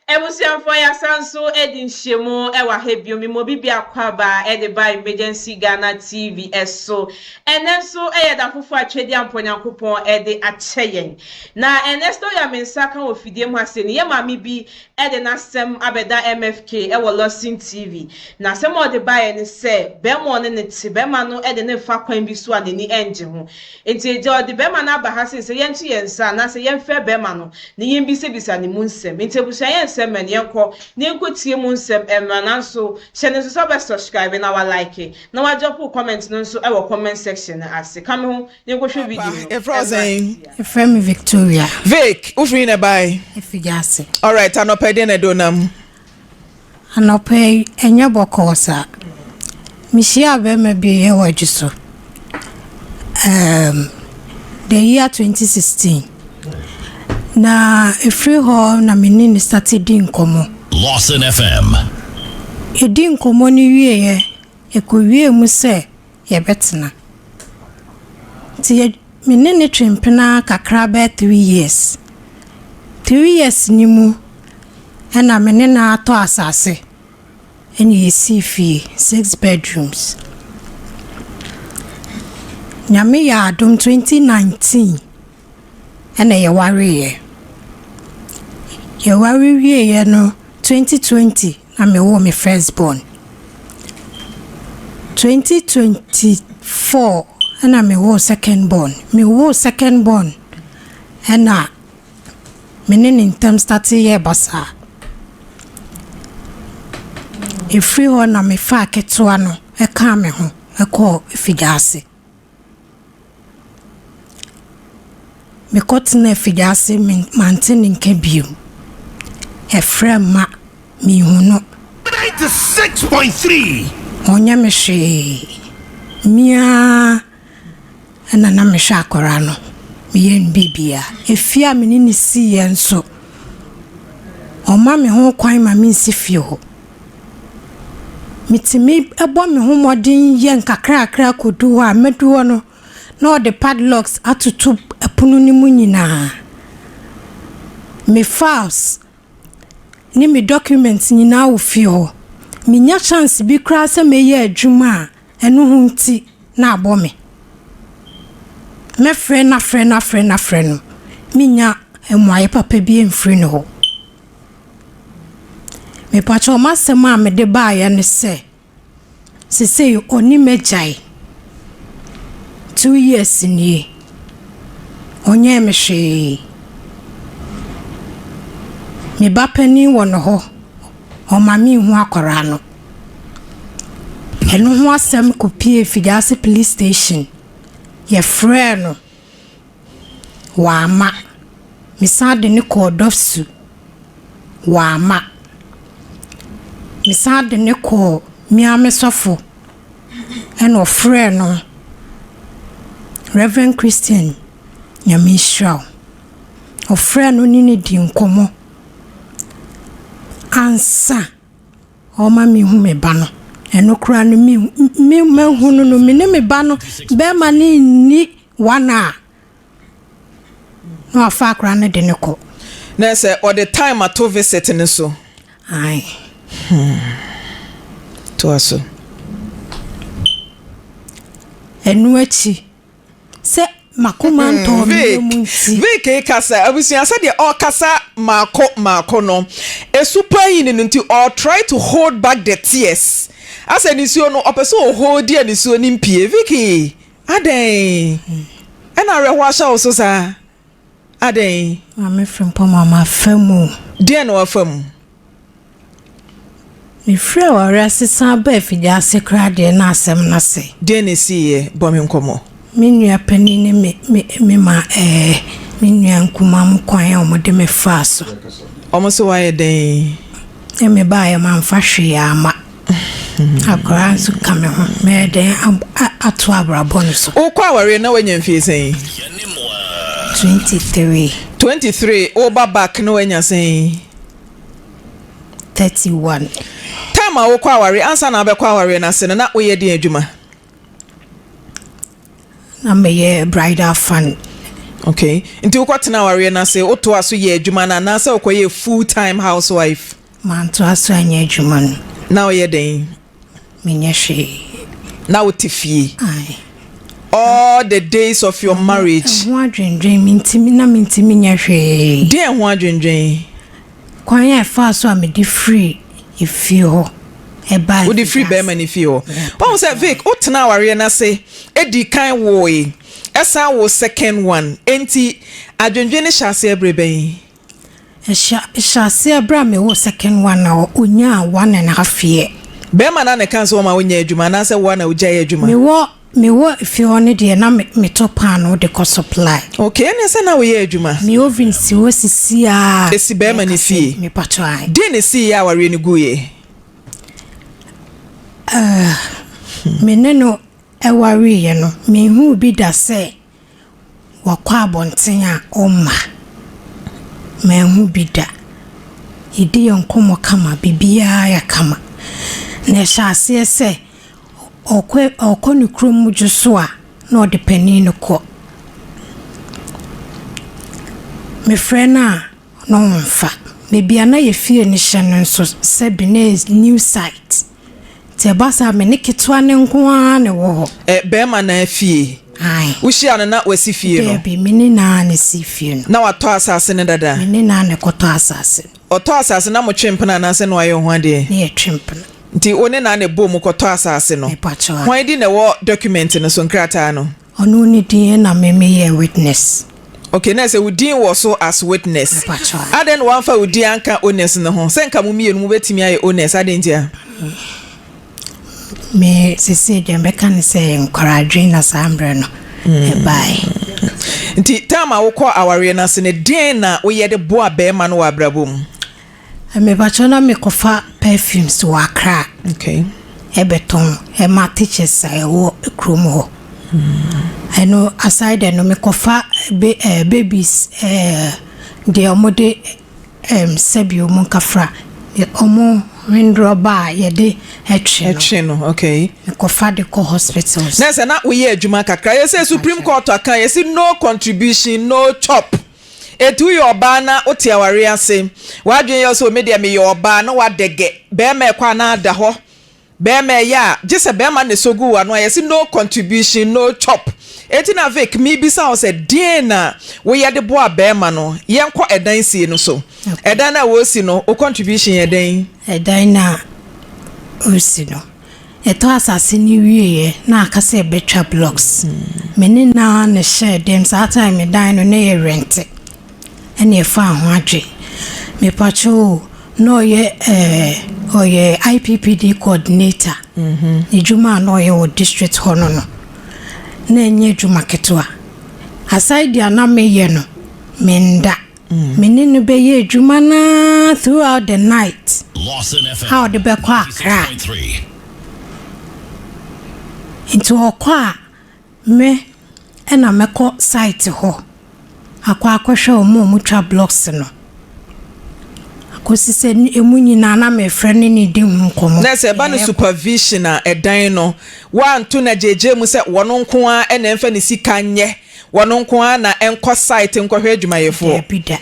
Abusuafoɔ yɛasan nso adi nhyiamu wɔ ha bio, mema obi biako aba de ba Emergency Ghana TV so. Ɛnnɛ nso yɛ da foforɔ a Twedeampɔ Nyankopɔn de akyɛ yɛn. Na ɛnnɛ story a me nsa ka wɔ fidie mu ha sei no, yɛ maame bi de n'asɛm abɛda MFK wɔ Lawson TV. Na asɛm a ɔde baeɛ ne sɛ, barima a ɔne no te, barima no de no refa kwan bi so a n'ani nnye ho. Enti agya ɔde bɛrima no aba ha sei sɛ yɛnto yɛn nsa anaasɛ yɛmfrɛ bɛrima no na yɛmbisabisa ne mu nsɛm. Enti abusua yɛnsɛ mmɛn yɛnkɔ na yɛnkɔtie mu nsɛm mmra nanso hyɛ no nso sɛ wobɛ subscribe na wa like na wa drop wo comment no nso wɔ comment section no ase. Ka me ho na yɛnkɔhwɛ video Papa, no yɛfrɛ wo mmra sɛn? sesia. Yɛfrɛ me Victoria. Vic, wofiri he na ɛbae? Mefi Gyaase. Alright, anɔpa yi deɛn na ɛde wo nam? Anɔpa yi, ɛnyɛ bɔkɔɔ saa. Mehyiaa barima bi wɔ Adwo so um, the year 2016. Na ɛfiri hɔ na me ne no starte di nkɔmmɔ. Lawson FM. Yɛdi nkɔmmɔ no wieeɛ, ɛkɔwiee mu sɛ yɛbɛtena. Nti yɛ, me ne no twe mpena kakra bɛyɛ 3 years. 3 years no mu ɛna me ne no atɔ asase ɛna yɛsii fie, six bedrooms. Nyame yɛ adom, 2019 ɛna yɛwareeɛ. Yɛware wieeɛ no, 2020 na mewoo me first born. 2024 ɛna mewoo second born. Mewoo second born ɛna me ne ne ntam start yɛɛ basaa. Ɛfiri hɔ na mefaa ketewa no ɛkaa me ho ɛkɔɔ Afigyaase. Mekɔtena Afigyaase, mante ne nka bio. Ɛfrɛ mma menhu no. 96.3. Ɔnyɛ me hwee. Me ara ɛna na mehwɛ akwaraa no. Meyɛ no biribiara. Efie a me ne no siiɛ nso, ɔmma me ho kwan ma mensi fie hɔ. Metumi bɔ me ho mmɔden yɛ nkakrakra kɔdu hɔ a, mɛdu hɔ no, na ɔde padlocks atoto ɛpono no mu nyinaa. Me files ne me documents nyinaa wɔ fie hɔ. Menya chance bi koraa sɛ mɛyɛ adwuma a, ɛno ho nti na abɔ me. Mɛfrɛ no afrɛ no afrɛ no afrɛ no, menya mmuaeɛ papa bi mfiri ne hɔ. Mepakyɛw m'asɛm a mede baeɛ ne sɛ, seesei ɔne m'agyae. 2 years nie. Ɔnyɛɛ me hwee. Me ba panin wɔ ne hɔ. Ɔma menhu akwaraa no. Ɛno ho asɛm kɔpie Fidiase Police Station. Yɛfrɛɛ no, wamma. Mesan de no kɔɔ Dɔfsu, wamma. Mesan de no kɔɔ me sɔfo ɛna ɔfrɛɛ no, Reverend Christian Nyame nhyira wo. Ɔfrɛɛ no ne no dii nkɔmmɔ ansa ɔma mehu me ba no. Ɛno koraa no me me mahu no no, me ne me ba no bɛrima no nni one a na wafa akwaraa no de no kɔ. Na sɛ ɔde time ato visit no so. Ae. Toa so. Ɛno akyi sɛ makoma ntɔɔ me yam nti. Vic kasa, abusua, sɛdeɛ ɔkasa maako maako no esu paa yi ne no nti ɔ try to hold back the tears asɛ nisuo no ɔpɛ sɛ ɔhold a nisuo ne mpie. Vicky, adɛn ɛna awerɛho ahyɛ wo so saa? Adɛn? Maame Frimpong, mafa mu. Deɛn na wafa mu? Mefiri awareɛ ase san baa Afigyaase koraa deɛ, na asɛm no ase. Deɛn na ɛsiiɛ? Bɔ me nkɔmmɔ. Me nua panin ne me ma me nua nkumaa mu kwan a wɔde me faa so. Ɔmo so wayɛ dɛn? Ne me baeɛ mamfa hwee ama. Akwaraa nso ka me ho. Mɛyɛ dɛn ato abrabɔ no so? Wokɔ awareɛ na woanya mfie sɛn? 23. 23. Woba back na woanya sɛn? 31. Time a wokɔ awareɛ, ansa na wabɛkɔ awareɛ no ase no, na woyɛ deɛn adwuma? Na meyɛ bridal fan. Okay. Nti wokɔtena awareɛ no ase, wotoa so yɛ adwuma no anaasɛ wokɔyɛ full time housewife? Mantoa so anyɛ adwuma no. Na woyɛ dɛn? Menyɛ hwee. Na wote fie? Aye. All the days of your marriage? Ɛho adwendwen, mentimi, na mentimi nyɛ hwee. Deɛn ho adwendwen? Kwan a ɛfaa so a mede firi efie hɔ ɛbaa Wode firi bɛrima no fie hɔ. Wahu sɛ Vic, wotena awareɛ no ase, ɛdii kan woe, ɛsan wo second one, enti adwendwen no hyɛ aseɛ bere bɛn? Ɛhyɛ aseɛ berɛ a mewoo second one a ɔnyaa 1½ year. Bɛrima no a na ɛka sɛ ɔma wonyɛ adwuma anaasɛ wo a na wogyae adwuma? Mewɔ mewɔ fie hɔ no deɛ, na metɔ paano de kɔ supply. Okay, ɛnneɛ sɛ na woyɛ adwuma. Me oven si hɔ sisi a. Ɛsi bɛrima no fie? Mepatɔ ae. Deɛn na ɛsiiɛ a awareɛ no guiɛ? Me ne no wareeɛ no, menhuu bi da sɛ wakɔ abɔnten a ɔmma. Manhu bi da. Yɛdi yɛn nkɔmmɔ kama, biribiara yɛ kama. Na ɛhyɛ aseɛ sɛ ɔkɔ ne kurom dwo so a, na ɔde panin no kɔ. Mefrɛ no a, na ɔmfa. Baabi a na yɛ fie no hyɛ no nso, sɛbi na ɛyɛ new site. Nti ɛba saa a, me ne ketewa no nko ara na ɛwɔ hɔ. Ɛ, bɛrima no fie? Ae. Wohyia no na wasi fie no? Daabi, me ne no ara na ɛsii fie no. Na watɔ asase no dada? Me ne no ara na ɛkɔtɔ asase no. Ɔtɔ asase na motwe mpena anaasɛ na wayɛ wo ho adeɛ? Ne yɛtwe mpena. Nti wo ne no ara na ɛbɔɔ mu kɔtɔ asase no? Mepakyɛw, ae. Hwan din na ɛwɔ document no so, nkrataa no? Ɔno ne din ɛna me meyɛɛ witness. Okay, na ɛsɛ wo din wɔ so as witness. Mepakyɛw, ae. Adɛn na wamfa wo din anka owners no ho? Sɛ nka mo mmienu mobɛtumi ayɛ owners, adɛn ntia? Me sesei deɛ mɛka ne sɛ nkwadaa na saa mmerɛ no ɛbaeɛ. Nti time a wokɔ awareɛ no ase no, deɛn na woyɛ de boa bɛrima no wɔ abrabɔ mu? Mepakyɛw, na mekɔfa perfumes wɔ Accra ɛbɛtɔn ɛma teachers a ɛwɔ kurom hɔ. Ɛno aside ɛno, mekɔfa babies deɛ wɔde sɛbi wɔn nkafra, wɔn hwendrɔba a yɛde ɛtwe no. Ɛtwe no, okay. Mekɔfa de kɔ hospitals. Na sɛ na woyɛ adwuma kakra, yɛsɛ Supreme Court aka, yɛsi no contribution, no chop. Etu woyɛ ɔbaa na wote awareɛ ase, w'adwene yɛ sɛ, "Ome deɛ, meyɛ ɔbaa," na wadɛgɛ bɛrima ɛkɔ anaa ada hɔ, bɛrima ɛyɛ a gye sɛ bɛrima ne so gu w'ano a, yɛsi no contribution, no chop. Eti na Vic, mibisa wo sɛ, deɛn na woyɛ de boa bɛrima no? Yɛnkɔ ɛdan sie no so. Ɛdan no a wɔresi no, wo contribution yɛ dɛn? Ɛdan no a ɔresi no, yɛtɔ asase no wieɛ na aka sɛ yɛbɛtwa blocks. Me ne naa na hyɛɛ dɛm saa time, dan no na yɛ rent ɛna yɛfaa ho adwe. Mepakyɛw o, na ɔyɛ IPPD coordinator. Ne dwuma a na ɔyɛ wɔ district hɔ no, na ɛnyɛ adwuma ketewa. Aside deɛ na meyɛ no, menda. Me ne no bɛyɛ adwuma naa throughout the night Lawson FM. a ɔde bɛkɔ Accra. 96.3. Nti ɔkɔ a, me ɛna mɛkɔ site hɔ akɔ akɔhwɛ wɔn a wɔtwa blocks no akɔsi sɛ emu nyinaa na mefrɛ ne ne di ho nkɔmmɔ. Na sɛ ɛba no supervision a, ɛdan no woanto na gyegye mu sɛ wɔno nko ara ɛna ɛmfa ne sika nyɛ, wɔno nko ara na ɛnkɔ site nkɔhwɛ adwumayɛfoɔ? Daabi da.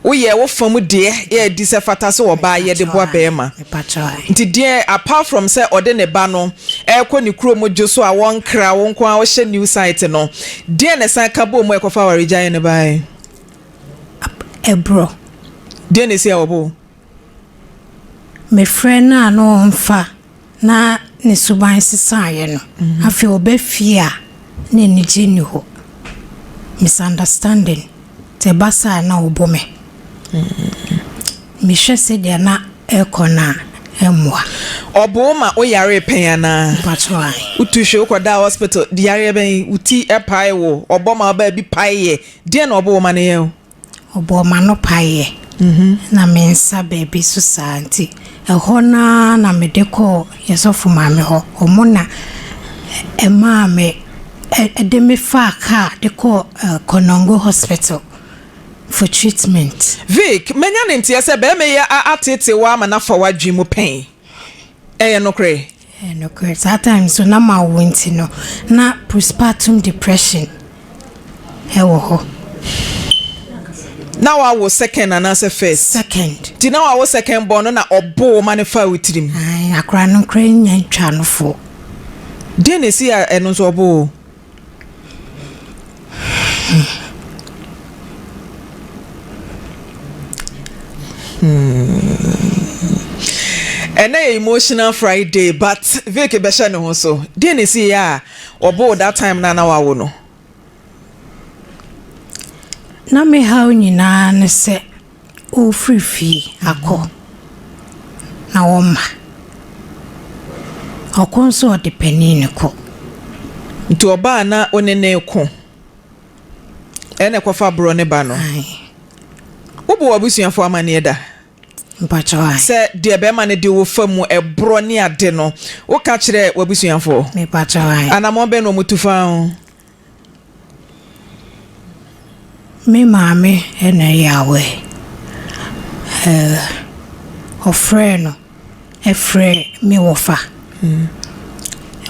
Woyɛ wo fam deɛ yɛ di sɛ fata sɛ ɔbaa yɛde boa bɛrima. Mepakyɛw. Nti deɛ, apart from sɛ ɔde ne ba no ɛrekɔ ne kurom dwo so a wɔnkra wo nko ara wohyɛ new site no, deɛ na ɛsan ka bɔ mu a ɛkɔfa awaregyaeɛ no baeɛ? Ɛborɔ. Deɛ na ɛsi a wɔbɔ? Mefrɛ no a na ɔmfa, na ne suban sesaeɛ no, afei ɔba fie a na anigye nni hɔ, misunderstanding. Nti ɛba saa na ɔbɔ me. Mehwɛ sɛdeɛ na ɛrekɔ no a, ɛmmoa. Ɔbo ma woyare pɛn anaa? Mpakyɛw, ae. Wotu hwɛ wokɔdaa hospital, yareɛ bɛn? Wo ti pae wo, ɔbɔ ma wobaa bi paeɛ, deɛ na ɔbo wo ma no yɛ wo? Ɔbɔɔ m'ano paeɛ na me nsa baabi so saa, nti ɛhɔ naa na mede kɔɔ yɛsɔfo maame hɔ. Ɔmo na ɛmaa me ɛde me faa kaa de kɔɔ Konongo Hospital for treatment. Vic, manya ne nteɛ sɛ bɛrima yi ateetee wo ama no afa w'adwene mu pɛn. Ɛyɛ nokorɛ? Ɛyɛ nokorɛ. Saa time so na mawo nti no, na postpartum depression ɛwɔ hɔ. Na wawo second anaasɛ first? Second. Nti na wawo second born no na ɔboo wo ma no faa wo tirim? Ae, akora no koraa nnya ntwaa no foɔ. Deɛn na ɛsii a ɛno nso ɔboo wo? Ɛnɛ yɛ emotional Friday but Vic bɛhyɛ ne ho so. Deɛn na ɛsii a ɔboo that time no a na wawo no? Na me haw nyinaa ne sɛ ɔrefiri fie akɔ na wɔmma. Ɔkɔ nso ɔde panin no kɔ. Nti ɔbaa na wo ne no reko ɛna ɛkɔfa borɔ ne ba no? Ae. Wobɔ w'abusuafoɔ amaneɛ da? Mpakyɛw ae. Sɛ deɛ bɛrima no de wo fa mu ɛborɔ ne ade no, woka kyerɛ w'abusuafoɔ? Mepakyɛw ae. Anamɔn bɛn na wɔtu faa ho? Me maame na ɛyɛ aware. Ɛɛ ɔfrɛɛ no frɛɛ me wɔfa.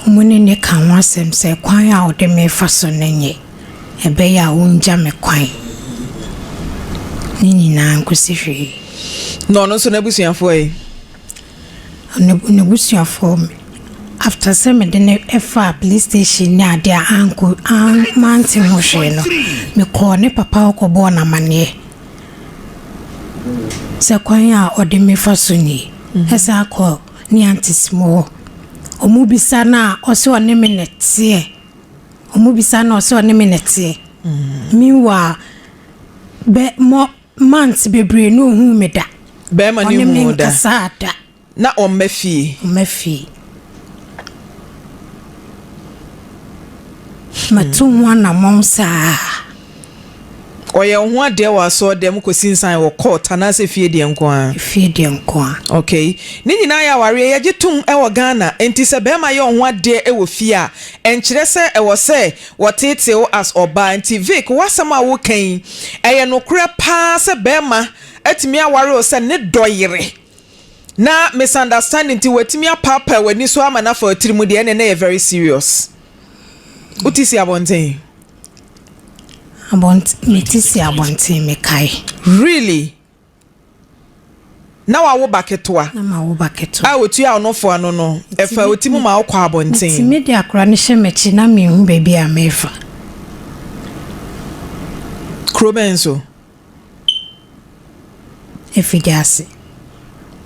Wɔne no ka ho asɛm sɛ kwan a ɔde me refa so no nyɛ. Ɛbɛyɛ a ɔngya me kwan. Ne nyinaa nkosi hwee. Na ɔno nso n'abusuafoɔ ɛ? N'abusuafoɔ, after sɛ mede no faa police station ne adeɛ a ankɔ an mante ho hwee no, mekɔɔ ne papa hɔ kɔbɔɔ no amaneɛ sɛ kwan a ɔde me fa so nie. Ɛsan kɔɔ ne aunties mu hɔ. Wɔbisa no a, ɔse ɔne me na ɛteɛ. Wɔbisa no a, ɔse ɔne me na ɛteɛ. Meanwhile, bɛ mɔ Months bebree na ohuu me da. Bɛrima no Ɔne me nhuu wo da. nkasaa da. Na ɔmma fie. Ɔmma fie. Matu ho anammɔn saa. Ɔyɛ wo ho adeɛ wɔ asɔɔdɛm kɔsi nsan wɔ court anaasɛ fie deɛ nko ara? Fie deɛ nko ara. Okay. Ne nyinaa yɛ awareɛ, yɛgye tom wɔ Ghana. Enti sɛ bɛrima yɛ wo ho adeɛ wɔ fie a, ɛnkyerɛ sɛ ɛwɔ sɛ Wɔteetee wo as ɔbaa nti Vic w'asɛm a woka yi ɛyɛ nokorɛ paa sɛ bɛɛma atumi aware wo sɛ ne dɔ yere na misunderstanding nti watumi apaapaa w'ani so ama no afa wo tiri mu deɛ ɛneɛ na ɛyɛ very serious. Wote si abɔnten? Abɔnten mete si abɔnten mekae. Really? Na wawo ba ketewa. Na mawo ba ketewa. A otua wo nofo ano no, ɛfa wo ti mu ma wokɔ abɔnten. Metumi de akora no hyɛ m'akyi na minhu baabi a merefa. Kuro bɛn so? Afigyaase.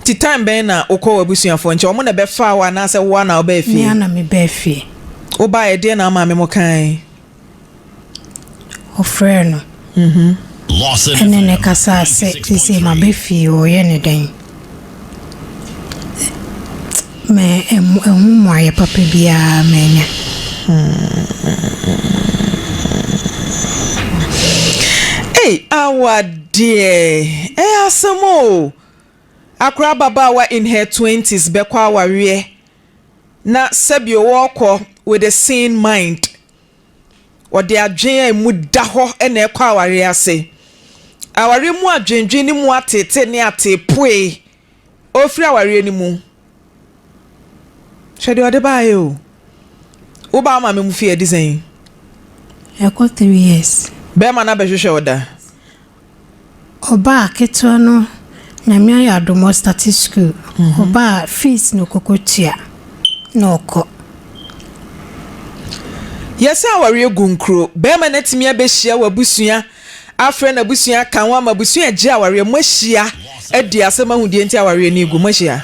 Nti time bɛn na wokɔ w'abusuafoɔ nkyɛn? Wɔn na ɛbɛfaa wo anaasɛ wo ara na wobaa fie? Me ara na mebaa fie. Wobaeɛ, deɛn na wo maame mo kae? Ɔfrɛɛ no ne no kasaa sɛ, Seesei maba fie, wɔreyɛ no dɛn? Me ɛho mmuaeɛ papa biara mannya. Ei awadeɛ ɛyɛ asɛm o. Akora ababaawa in her twenties bɛkɔ awareɛ na sɛbio ɔɔkɔ with a sane mind. Ɔde adwene a emu da hɔ na ɛkɔ awareɛ ase. Awareɛ mu adwendwen ne mu ateetee ne ateepoe. Ɔrefiri awareɛ no mu. Hwɛ deɛ ɔde baeɛ o. Wobaa wo maame mu fie adi sɛn? Ɛkɔ 3 years. Bɛrima no abɛhwehwɛ wo da? Ɔbaa ketewa no, Nyame ayɛ adom ɔstarte school. Ɔbaa fees na ɔkɔkɔ tua na ɔkɔ. Yɛsɛ awareɛ gu nkuro. Bɛrima no atumi abɛhyia w'abusua, afrɛ n'abusua aka ho ama abusua agye awareɛ. Moahyia adi asɛm ahu deɛ nti awareɛ no regu. Moahyia?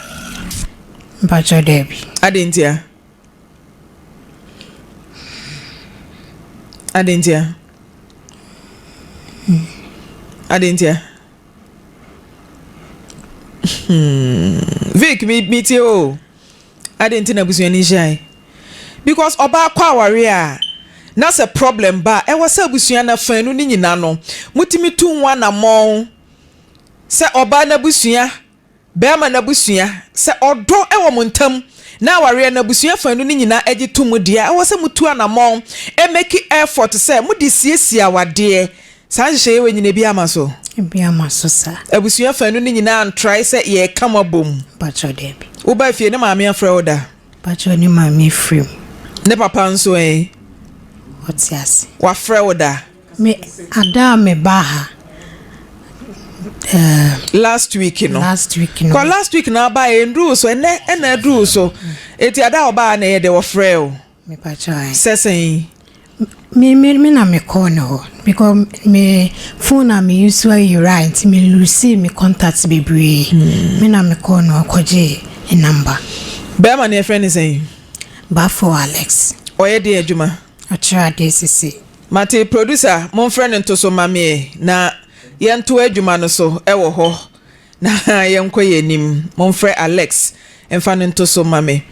Mpakyɛw daabi. Adɛn ntia? Adɛn ntia? Adɛn ntia? Hmm. Vic, me me tie o. Adɛn nti na abusua no nhyiae? Because ɔbaa kɔ aware a na sɛ problem ba a ɛwɔ sɛ abusua no afanu no nyina no motumi tu ho anammɔn sɛ ɔbaa no abusua Barima no abusua, sɛ ɔdɔ wɔ mo ntam na awareɛ no abusua fanu no nyinaa gye to mu deɛ a, ɛwɔ sɛ motu anamɔn, make effort sɛ mode siesie awadeɛ. Saa nhyehyɛeɛ wei nyina ebi ama so? Ebi ama so saa. Abusua fanu no nyinaa ntrae sɛ yɛreka mo abom? Mpakyɛw daabi. Wobaa fie, ne maame afrɛ wo da? Mpakyɛw ne maame afiri mu. Ne papa nso ɛ? Ɔte ase. Wafrɛ wo da? Me ada a me baa ha. Uh, last week no. Last week no. Kɔ last week na aba yɛ nduru so ɛnɛ ɛna aduru so. Eti ada a ɔbaa na ɛyɛ dɛ wɔfrɛ o. Sɛ sɛn? Me me me na me kɔɔ ne hɔ because me phone a me use ayera nti me lose me contacts bebree. Mm. Me na me kɔɔ ne hɔ kɔgye ne number. Bɛrima no yɛfrɛ ne sɛn? Bafo Alex. Ɔyɛ deɛ adwuma? Ɔkyerɛ adeɛ sisi. Mate producer momfrɛ no nto so ma me na yɛnto adwuma no so ɛwɔ hɔ. Na yɛnkɔ yɛn anim. Momfrɛ Alex mfa no nto so mma me.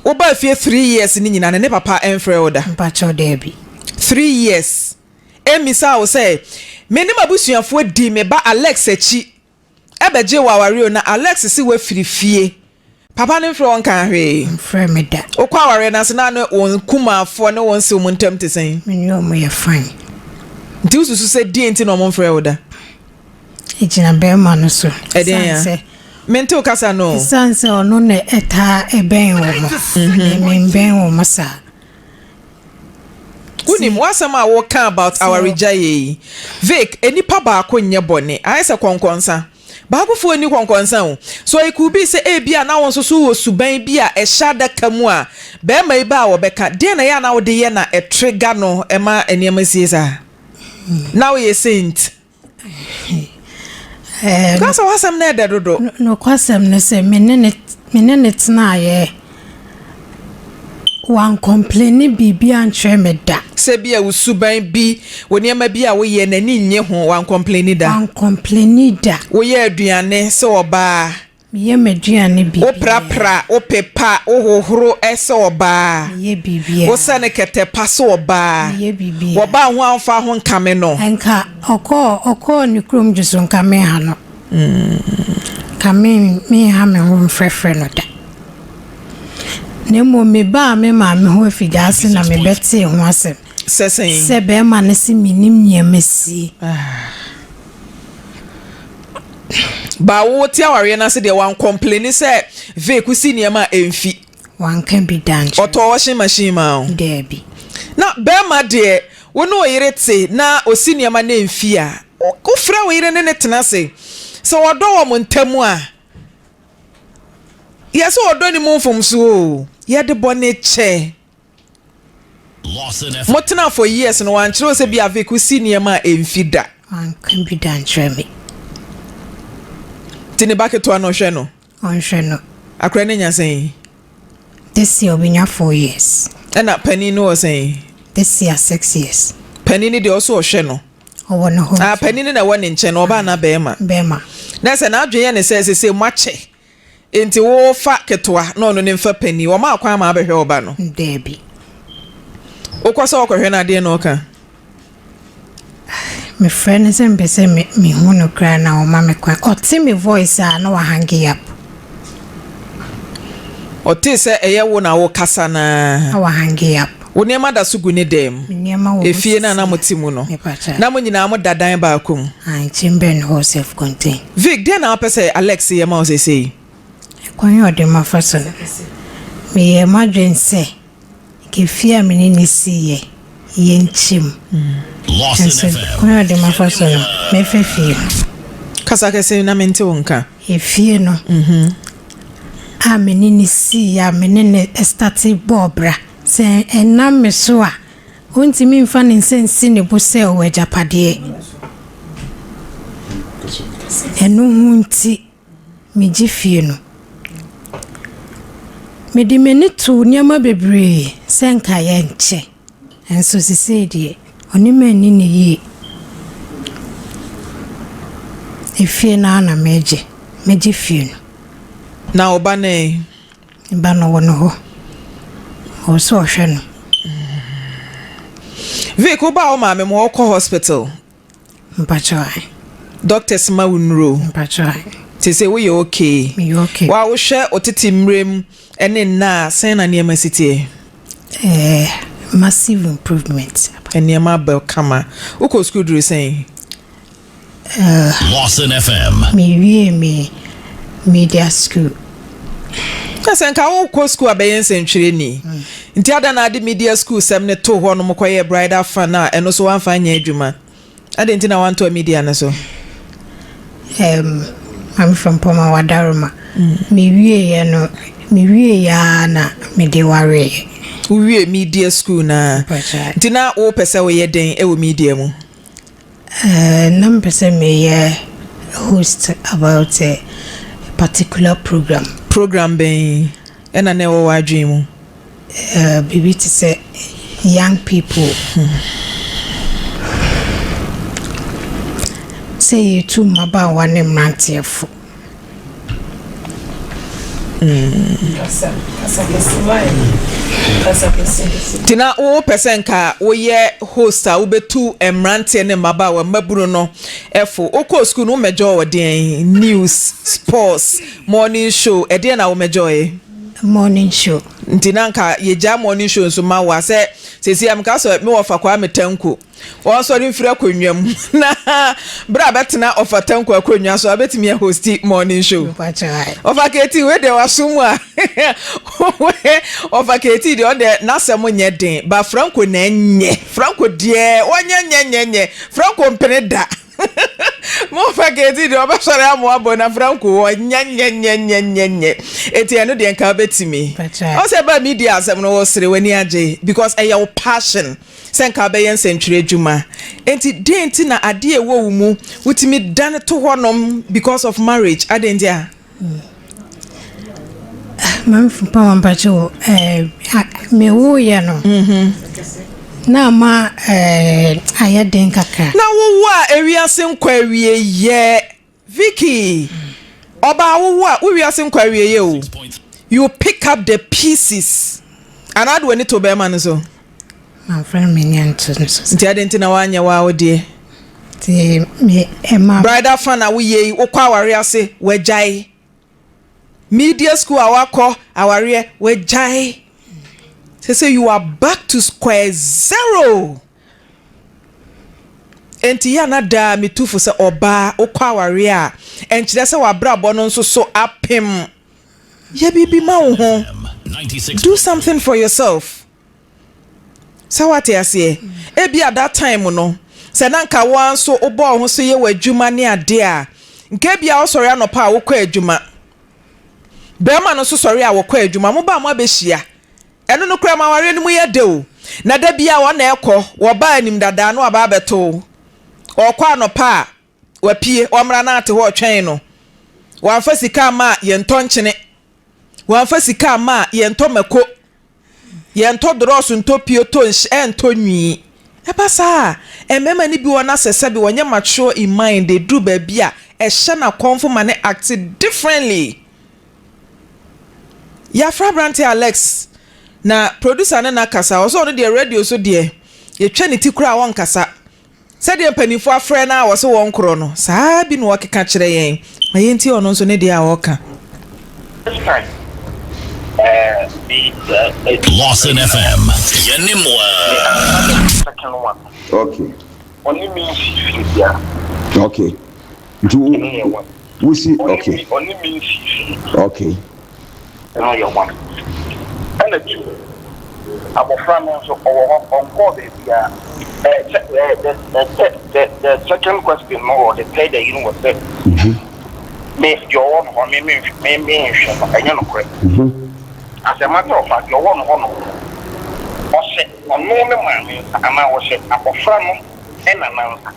Wobaa fie three years no nyinaa no ne papa mfrɛ wo da? Mpakyɛw daabi. Three years. Ɛmmisaa wo sɛ me ne m'abusuafoɔ dii me ba Alex akyi bɛgyee wo awareɛ o na Alex se wafiri fie. Papa no mfrɛ wo nkaa hwee? Ɔmfrɛɛ me da. Wokɔ awareɛ no ase na ne wo nkumaafoɔ ne wo nsew mo ntam te sɛn? Me ne wɔn yɛ fine. Nti wosusu sɛ deɛn nti na wɔmfrɛɛ wo da? Egyina bɛrima no so. Ɛdeɛn ya? Mente wo kasa no o. Esiane sɛ ɔno na ɛtaa bɛn wɔn. Mhm. Membɛn wɔn saa. Wonim w'asɛm a woka about awaregyaeɛ yi. Vic, nnipa baako nyɛ bɔne. Ayɛ sɛ kɔnkɔnsa. Baakofoɔ nni kɔnkɔnsa o. So it could be sɛ ebia na wo nso so wɔ suban bi a ɛhyɛ adaka mu a bɛrima yi ba a wɔbɛka. Deɛn na ɛyɛ a na wode yɛ na ɛtrigger no ma nneɛma sie saa? Na woyɛ saint. Ka sɛ w'asɛm no ɛdɛ dodo. Nokwasɛm ne sɛ me ne ne me ne ne tenaeɛ wankɔmpleni biribi ankyerɛ me da. Sɛ bi a wo suban bi, wo nneɛma bi a woyɛ n'ani nnye ho, wankɔmpleni da. Wankɔmpleni da. Woyɛ aduane sɛ ɔbaa. Meyɛ m'aduane biribiara. Woprapra, wopepa, wohohoro sɛ ɔbaa. Meyɛ biribiara. Wosɛ no kɛtɛ pa sɛ ɔbaa. Meyɛ biribiara. Wɔbaa ho a womfa ho nkame no. Nka ɔkɔɔ ɔkɔɔ ne kurom dwo so nka menha no. Nka me menha me ho mfrɛfrɛ no da. Na mmom mebaa me maame hɔ afigyaase na mebɛtee ho asɛm. Sɛ sɛn? Sɛ bɛrima no se mennim nea masie. Ba wo te awareɛ no ase deɛ wankɔmpleni sɛ Vic wosi nneɛma a ɛmfi. Wanka bi da nkyerɛ. Ɔtɔɔ washing machine maa wo? Daabi. Na bɛrima deɛ wo ne wo yere te na ɔsi nneɛma na ɛmfi a, wofrɛ wo yere ne no tena ase. Sɛ ɔdɔ wɔ mo ntam a, yɛ sɛ ɔdɔ ne mu mfomsoɔ o, yɛde bɔne kyɛ. Mo tenaa for years no wankyerɛ wo sɛ bia Vic wo si nneɛma a ɛmfi da. Wanka bi da ankyerɛ me. Nti ne ba ketewa no ɔhwɛ no? Ɔnhwɛ no. Akora no anya sɛn? This year ɔbɛnya 4 years. Ɛna panin no wɔ sɛn? This year 6 years. Panin no deɛ ɔso ɔhwɛ no. Ɔwɔ ne hɔ. Ah, panin no na ɛwɔ ne nkyɛn no, ɔbaa anaa bɛrima? Bɛrima. Na sɛ n'adwene yɛ ne sɛ sese moakyɛ Enti wo fa ketewa na ɔno ne nfa panin. Wɔmaa kwan ma abɛhwɛ wo ba no? Daabi. Wokɔ sɛ wɔkɔhwɛ no adeɛ na ɔka? Mefrɛ no sɛ mepɛ sɛ me mehu no koraa na ɔma me kwan. Ɔte me voice a na wahange up. Ɔtee sɛ ɛyɛ wo na wokasa no ara. Na wahange up. Wo nneɛma da so gu ne dan mu? Me nneɛma wɔ hɔ Efie no a na sisi a. mote mu no, Mepa kyɛw. na mo nyinaa moda dan baako mu? Ae, chamber no hɔ self contain. Vic, deɛn na wopɛ sɛ Alex yɛ ma wo seesei? Kwan a ɔde ma fa so no, meyɛɛ m'adwene sɛ nka efie a me ne no siiɛ yɛnkyɛ mu. Nanso kwan a ɔde ma fa so no, mɛfa fie no. Kasa kɛse na mente wo nka. Efie no a me ne no siiɛ a me ne no starte bɔɔ bra, sɛ ɛnam me so a, ɔntumi mfa ne nsa nsi ne bo sɛ ɔwɔ agyapadeɛ. Ɛno ho nti, megye fie no. Mede m'ani too nneɛma bebree sɛ nka yɛnkyɛ, nanso seesei deɛ, ɔne me anni no yie. Efie no ara na megye. Mɛgye fie no. Na wo ba no ɛ? Me ba no wɔ ne hɔ. Ɔwɔ sɛ ɔhwɛ no. Vic, wo baa wo maame mu hɔ wokɔ hospital? Mpakyɛw ae. Doctors ma wo nnuro? Mpakyɛw ae. Seesei woyɛ okay? Meyɛ okay. Wa wohwɛ wo tete mmerɛ mu ne nnɛ a, sɛn na nneɛma si teɛ? Eh, massive improvement. Nneɛma aba kama. Wokɔ sukuu duru sɛn? Lawson FM. Me wiee me media school. Na sɛ nka wokɔ sukuu abɛyɛ nsɛntwerɛni. Nti adɛn na ade media school sɛm no too hɔ nom kɔyɛɛ bridal fun a ɛno so wamfa anyɛ adwuma? Adɛn nti na wantoa media no so? Um, Maame Frɔmpɔma Wadaroma. Mewieeɛ no, mewieeɛ ara na mede wareeɛ. Wowie media school no a, nti na wopɛ sɛ woyɛ dɛn wɔ media mu? Uh, na mepɛ sɛ meyɛ host about a particular program. Program bɛn ɛna na ɛwɔ w'adwene mu? Uh, biribi te sɛ young people. Sɛ yɛtu mmabaawa ne mmeranteɛfo. Nti na wopɛ sɛ nka woyɛ host a wobɛtu mmeranteɛ ne mmabaawa mmabunu no fo. Wokɔɔ sukuu no womɛgyɔɔ wɔ deɛn? News, sports, morning show, ɛdeɛn na womɛgyɔɔɛ? Morning show. Nti na nka yɛgyaa morning show nso ma wo a sɛ seesei a meka sɛ me wɔfa Kwame Tanko Ɔnsɔre mfiri akonnwa mu na berɛ a bɛtena Ɔfa Tanko akonnwa so a bɛtumi ahosti morning show. Ɔfa Keti wei deɛ waso mu a Ɔfa Keti deɛ ɔdeɛ n'asɛm nyɛ den ba Franco na ɛnyɛ Franco deɛ ɔnyɛ nyɛ nyɛ nyɛ Franco mpene da mo Ɔfa Keti deɛ ɔbɛsɔre amoabɔ na Franco ɔnyɛ nyɛ nyɛ nyɛ nyɛ nyɛ eti ɛno deɛ nka wobɛtumi ɔsɛ ba media asɛm no wɔsere w'ani agye because ɛyɛ wo passion. Sɛ nka wobɛyɛ nsɛntwerɛ adwuma. Enti deɛn nti na adeɛ a ɛwɔ wo mu wotumi dane to hɔnom because of marriage? Adɛn nti a? Maame Frimpong mpakyɛ wo eh, me woyɛ no mhm. na ama eh, ayɛ den kakra. Na wowo a ewiase nkɔ awie yɛ. Vicky, ɔbaa wo wo a, wo wiase nkɔ awieɛ o. You pick up the pieces. Anaa de w'ani to bɛrima no so? Mamfa m'ani anto no so. Nti adɛn nti na woanyɛ wo a wo deɛ? Nti me ɛma. Bridal fun a woyɛ yi, wokɔ aware ase, wagyae. Media school a wakɔ awareɛ, wagyae. Sɛ sɛ you are back to square zero. Enti yɛ a na daa mitu fo sɛ, Ɔbaa, wokɔ awareɛ a, ɛnkyerɛ sɛ w'abrabɔ no nso so apem. Yɛ biribi ma wo ho. Do something for yourself. Sɛ woate aseɛ? Ebia that time no, sɛ na nka wo ara nso wobɔ wo ho so yɛ w'adwuma ne adeɛ a, nka ebia wosɔre anɔpa a wokɔ adwuma. Barima no nso sɔre a wɔkɔ adwuma. Moba a moabɛhyia. Ɛno no koraa ma awareɛ no mu yɛ dɛ o. Na da biara wɔn na ɛkɔ, wɔba anim dadaa na waba abɛto wo. Ɔrekɔ anɔpa a, wapue, ɔmmra na ate hɔ retwɛn no. Wamfa sika amma a, yɛntɔ nkyene. Wamfa sika amma a, yɛntɔ mako. Yɛntɔ dorɔɔso ntɔ pio tɔ nhy ɛntɔ nwi. Ɛba saa a, mmarima no bi wɔ hɔ na sɛ sɛbe wɔnyɛ mature in mind, ɛduru baabi a, ɛhyɛ no akɔmfo ma no act differently. Yɛafrɛ aberanteɛ Alex na producer ne no akasa. Ɔsɛ ɔno deɛ radio so deɛ yɛtwa ne ti koraa a ɔnkasa. Sɛdeɛ mpanimfoɔ afrɛ no a wɔse wɔnkorɔ no, saa bi na ɔkeka kyerɛ yɛn. Ma yɛntie ɔno nso ne deɛ a ɔreka. Lawson FM, yɛne mo ara. Okay. Ɔne me nsi fie biara. Okay. Nti wo wosi okay. Ɔne me nsi fie. Okay. Ɛno yɛ one. Ɛna two, abɔfra no nso ɔwɔ hɔ ɔnkɔɔ baabiara. Ɛɛ sɛ ɛɛ the the third the the second question no or the third ayi no wɔ sɛ. Me deɛ ɔwɔ no hɔ me me me me nhwɛ no ɛnyɛ nokorɛ. As a matter of fact deɛ ɔwɔ no hɔ no ɔhyɛ ɔno ne maame nsa anaa ɔhyɛ abɔfra no nana nsa.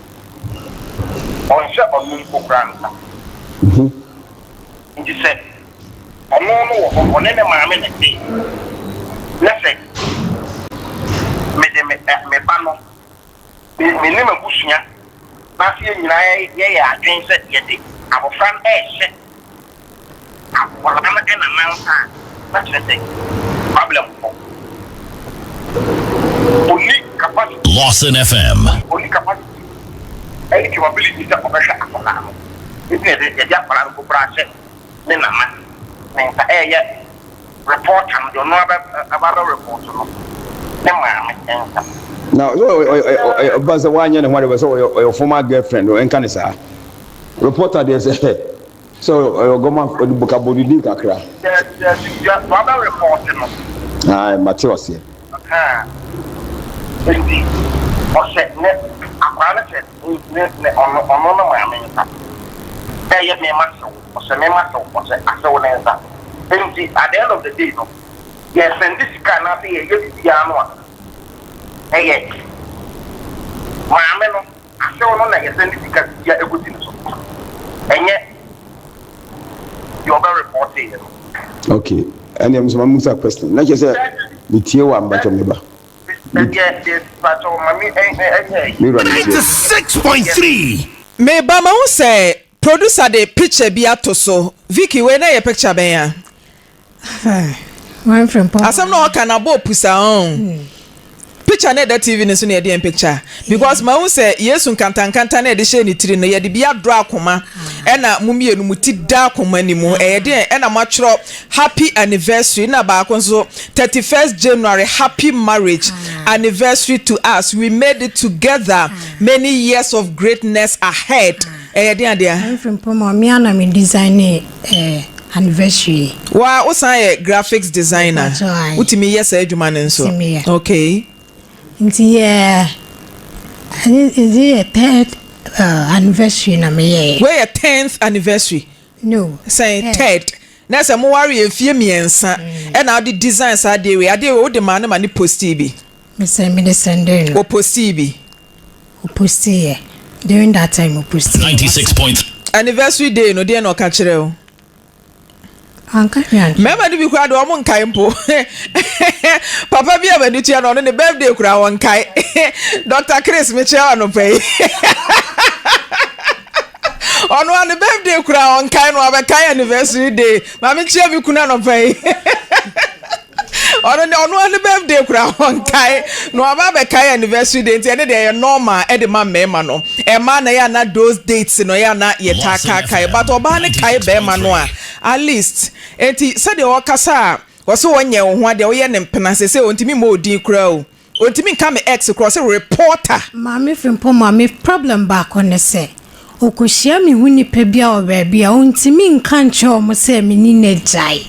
Ɔnhyɛ ɔno mpo koraa nsa. Nti sɛ ɔno no wɔ hɔ, ɔne ne maame na ɛte, na sɛ mede me me ba no, me me ne m'abusua, na sɛ yɛn nyinaa yɛyɛ adwene sɛ yɛde abɔfra no rehyɛ Akwadaa no na nansa a, na kyerɛ sɛ problem wɔ hɔ. Onni capacity. Lawson FM. Onni capacity ɛne capability sɛ ɔbɛhwɛ akwadaa no. Nti na yɛde yɛde akwadaa no mpo koraa hyɛ ne nana ne nsa ɛyɛ reporter no deɛ ɔno abɛ aba abɛ report no ne maame nsa. Na sɛ ɔyɛ ɔba sɛ wanyɛ ne ho ade sɛ ɔyɛ ɔyɛ former girlfriend ɛnka ne saa reporter deɛ sɛ Sɛ ɔyɛ ɔgɔma ɔde boka bɔ ne din kakra. Daabi daabi deɛ wabɛ report no. Ae, mate aseɛ. Ahaa. Enti ɔhyɛ ne, akwadaa no hyɛ ne, ne, ɔno, ɔno ne maame nsa. Ɛyɛ me m'asew, ɔhyɛ me m'asew, ɔhyɛ asew ne nsa. Enti at the end of the day no, yɛsɛnde sika anaasɛ yɛyɛ biribiara no a, ɛyɛ maame no asew no na yɛsɛnde sika biribiara ɛkɔsi ne so. Ɛnyɛ deɛ ɔbɛ repɔteeɛ no. Okay, ɛnneɛ nso ma musa question. Na kyerɛ sɛ metie wo a mpakyɛ meba. Me wura metie. 96.3. Meba mahu sɛ producer de picture bi ato so. Vicky wei na ɛyɛ picture bɛn a? Asɛm na ɔka na bɔ pusa ɔn. Picture na ɛda TV no so na yɛde yɛn picture because mahu sɛ Yesu nkantankanta na yɛde hyɛ ne tiri no yɛde bi adɔ akoma ɛna mo mmienu mo ti da akoma ne mu ɛyɛ deɛ ɛna mo atwerɛ happy anniversary na baako nso 31st January happy marriage anniversary to us we made it together many years of greatness ahead ɛyɛ deɛ adeɛ. Mfiri mpɔmɔ mmea na me design eh, anniversary. Wa wosan yɛ graphics designer. Wotumi yɛ saa adwuma no nso. Okay. Nti yɛ ɛdi yɛ third anniversary na meyɛ. Wei yɛ 10th anniversary. No. Sɛn third. Na sɛ mo ware yɛ mfie 3 ɛna wode design saa adeɛ wei adeɛ wei wode maa ne ma ne postii bi. Mesɛ mede sɛnde no. O postii bi. O postii yɛ during that time o postii. 96 point. Anniversary day no deɛ na ɔka kyerɛ o. Anka hwee ankyerɛ. Mmarima no bi koraa deɛ wɔn nkae mpo. Papa bi a m'ani tua no ɔno ne birthday koraa wɔnkae. Dr. Chris mekyerɛ wo anɔpa yi. Ɔno a ne birthday koraa ɔnkae no abɛkae anniversary day. Maame kyerɛ me kunu anɔpa yi. Ɔno ne ɔno a ne birthday koraa ɔnkae na waba abɛkae anniversary day nti ɛne deɛ ɛyɛ normal ɛde ma mmarima no. Ɛmaa na ɛyɛ ana those dates no ɛyɛ ana yɛtaa kaakae but ɔbaa no kae bɛrima no a at least nti sɛdeɛ ɔkasa a wɔsɛ wɔnyɛ wo ho adeɛ woyɛ ne mpena sɛ sɛ ɔntumi mmɔ odin koraa o ɔntumi nka me ex koraa ɔsɛ reporter. Maame Frimpong ma me problem baako ne sɛ ɔkɔhyia me ho nipa bi a wɔ baabi a ɔntumi nka nkyerɛ wɔn sɛ me ne no agyae.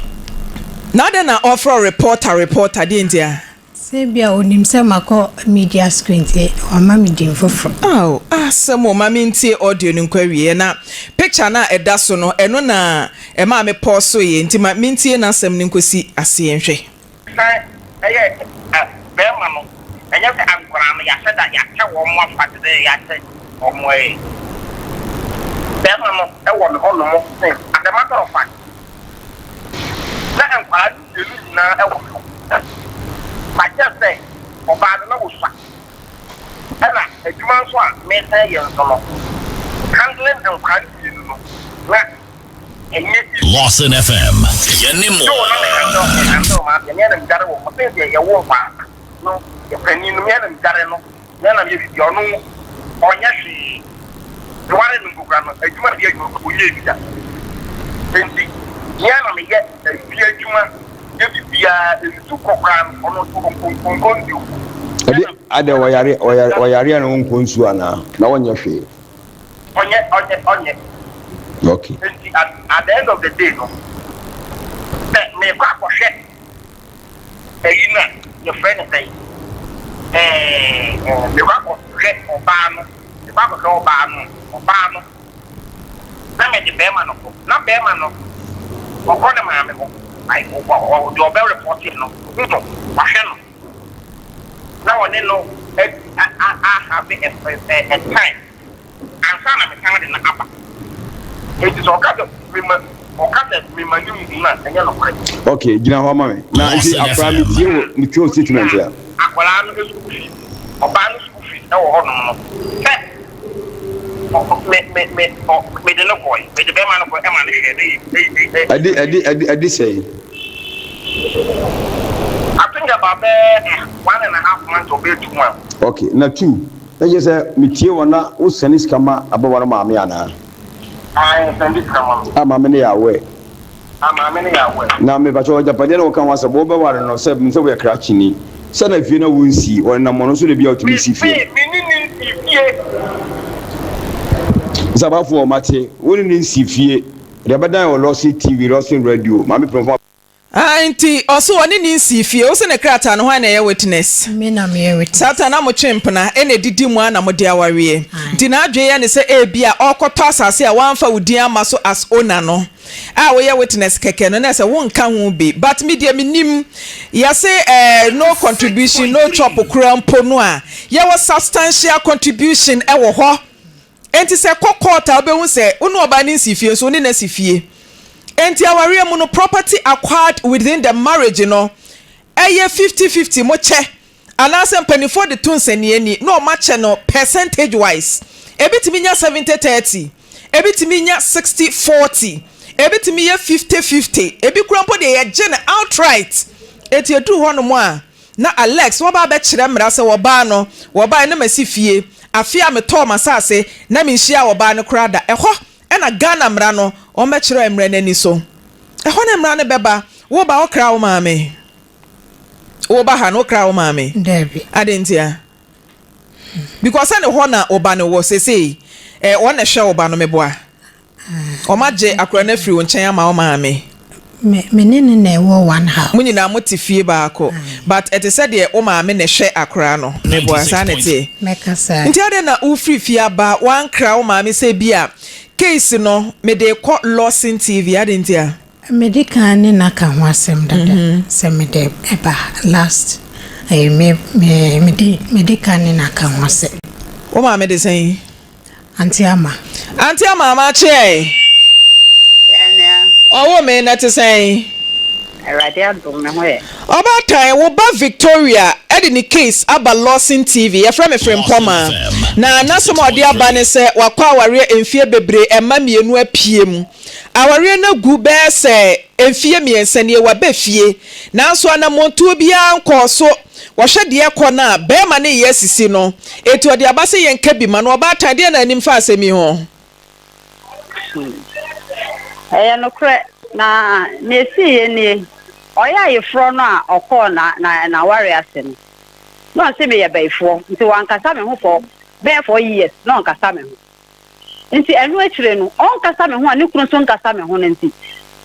Na adɛn na ɔfrɛ wo reporter reporter deɛ nti a? Sɛ ebia ɔnim sɛ makɔ media school nti wama me din foforɔ. Aww asɛm o ma mentie audio no nkɔ awieɛ na picture no a ɛda so no ɛno na ɛmaa me pɔɔsoeɛ nti ma mentie n'asɛm no nkɔsi aseɛ nhwɛ. San yɛ bɛrima no, ɛnyɛ sɛ nkwadaa no yɛahyɛ da yɛakyɛ wɔn afa te sɛ yɛakyɛ wɔn ɛɛ. Bɛrima no wɔ ne hɔnom sɛ as a matter of fact na nkwadaa no mmienu nyinaa wɔ me hɔ. But just sɛ ɔbaa no na ɔsua ɛna adwuma nso a mesan yɛ nso no handling nkwadaa no mmienu no na ɛnyɛ easy. Lawson FM, yɛne mo. Though na me handle me handle m'adeɛ me ara na medware wɔn sɛ deɛ yɛwo nkwadaa no panin no me ara na medware no me ara na meyɛ biribiara ɔno ɔnyɛ hwee meware no mpo koraa no adwuma na meyɛ adwuma mpo ɔnyɛɛ bi da nti me ara na meyɛ efie adwuma yɛ biribiara nsu kɔ koraa no ɔno nso ɔnkɔ nsuo. Ɛde adɛ ɔyare ɔyare ɔyare a na ɔnkɔ nsuo anaa na ɔnyɛ hwee. Ɔnyɛ ɔnyɛ ɔnyɛ. Okay. Nti at at the end of the day no sɛ mekɔ akɔhwɛ ɛyi no a yɛfrɛ no sɛn ɛɛ mekɔ akɔhwɛ ɔbaa no mekɔ akɔhwɛ ɔbaa no ɔbaa no na mede bɛrima no kɔ na bɛrima no ɔkɔ ne maame hɔ like ɔ deɛ ɔbɛ report no hu no wahwɛ no na ɔne no a a a have a a a time ansa na mesan de no aba. Enti sɛ ɔka sɛ mema ɔka sɛ mema no nhu no a, ɛnyɛ nokorɛ. Ok, gyina hɔ ma me. Na nti Lawson akwadaa FM. metie wo metie wo statement a. Akwadaa no school fees, ɔbaa no school fees wɔ hɔnom no, sɛ ɔ ɔ me me me ɔ mede no kɔe, mede bɛrima no kɔe ma no hwɛɛ no yɛ ɛ ɛ Ɛde ɛde ɛde ɛde sɛn? I think about bɛyɛ 1½ months or bɛyɛ 2 months. Ok, na two, na kyerɛ sɛ metie wo na wo sɛne sika ma ababaawa no maame anaa? Ae, sɛnde sika ma no. A maame no yɛ aware. A maame no yɛ aware. Na mepakyɛw agyapadeɛ na woka ho asɛm, wobɛware no sɛ menim sɛ woyɛ krakyeni, sɛ na fie na wonsii, ɔnenam ɔno nso na ebia otumi si fie. Mese me ne no nsii fie. Nsabafoɔ mate, wo ne no nsii fie, deɛ ɛbɛdan wɔ Lawson TV, Lawson Radio, maame Prempong. Ah nti ɔse ɔne ne nsii fie, wose ne krataa no hwan na ɛyɛ witness? Me na meyɛ witness. Saa ta na motwe mpena ɛna ɛdidi mu ara na mode awareɛ nti n'adwene yɛ ne sɛ ebia ɔrekɔtɔ asase a wamfa wo din amma so as owner no a woyɛ witness kɛkɛ no na ɛsɛ wonka ho bi but me deɛ menim yɛse eh, no contribution no chop koraa mpo no a yɛwɔ substantial contribution ɛwɔ hɔ. Enti sɛ ɛkɔ court a wobɛhu sɛ wo ne ɔbaa no nsi fie nso wo ne no asi fie. Enti awareɛ mu no property acquired within the marriage no ɛyɛ 50 50 mokyɛ anaasɛ mpaninfoɔ de to nsɛnniani na wɔn akyɛ no percentage wise. Ebi tumi nya 70 30, ebi tumi nya 60 40, ebi tumi yɛ 50 50, ebi koraa mpo deɛ yɛgye no outright. Enti ɛduru hɔ nom a Na Alex wɔba abɛkyerɛ mmara sɛ wɔbaa no, wɔbae na masi fie, afe a metɔɔ m'asase na menhyiaa ɔbaa no koraa da. Ɛhɔ na Ghana mmara no, wɔbɛkyerɛ mmara no ani so. Ɛhɔ na mmara no bɛba. Woba wokra wo maame? Woba ha no wokra wo maame? Dabi. Adɛn ntia? Because sɛ ne hɔ na wo ba no wɔ seesei, eh, wɔn na ɛhwɛ wo ba no, meboa? Wɔagye akwadaa no afiri wo nkyɛn ama wo maame. Me me ne no na ɛwɔ one house. Mo nyinaa mote fie baako but ɛte sɛ deɛ wo maame na ɛhwɛ akwadaa no. Meboa, saa na ɛteɛ? Mɛka saa. Nti adɛn na wofiri fie aba woankra wo maame sɛ ebia case no mede rekɔ Lawson TV adɛn ntia? Medi kan ne no aka ho asɛm dada sɛ mede ɛba last ɛyi me me mede medi kan ne no aka ho asɛm. Wo maame de sɛn? Auntie Ama. Auntie Ama amakye ɛ. Yɛn nua. Ɔwo me na ɛte sɛn? Awurade adom me ho yɛ. Ɔbaatan, wo ba Victoria de ne case aba Lawson TV. Yɛfrɛ me Frimpɔmaa. Na n'asɛm a ɔde aba ne sɛ wakɔ awareɛ mfeɛ bebree, mma mmienu apue mu. Awareɛ no agu bɛyɛ sɛ mfeɛ mmiɛnsa nie, waba fie. Nanso anammɔntuo biara nkɔɔ so. Wɔhwɛ deɛ ɛkɔ no a, barima no reyɛ asisi no. Enti ɔde aba sɛ yɛnka bi ma no. Ɔbaatan, deɛn na anim fa asɛm yi ho? Ɛyɛ nokorɛ, na nea ɛsiiɛ nie, Ɔyɛ ayeforɔ no a ɔkɔɔ na, na, n'awareɛ ase no, na ɔse meyɛ bayifoɔ, nti wankasa me ho for bɛyɛ 4 years, na ɔnkasa me ho. Nti ɛno akyire no, ɔnkasa me ho a ne kunu nso nkasa me ho no nti,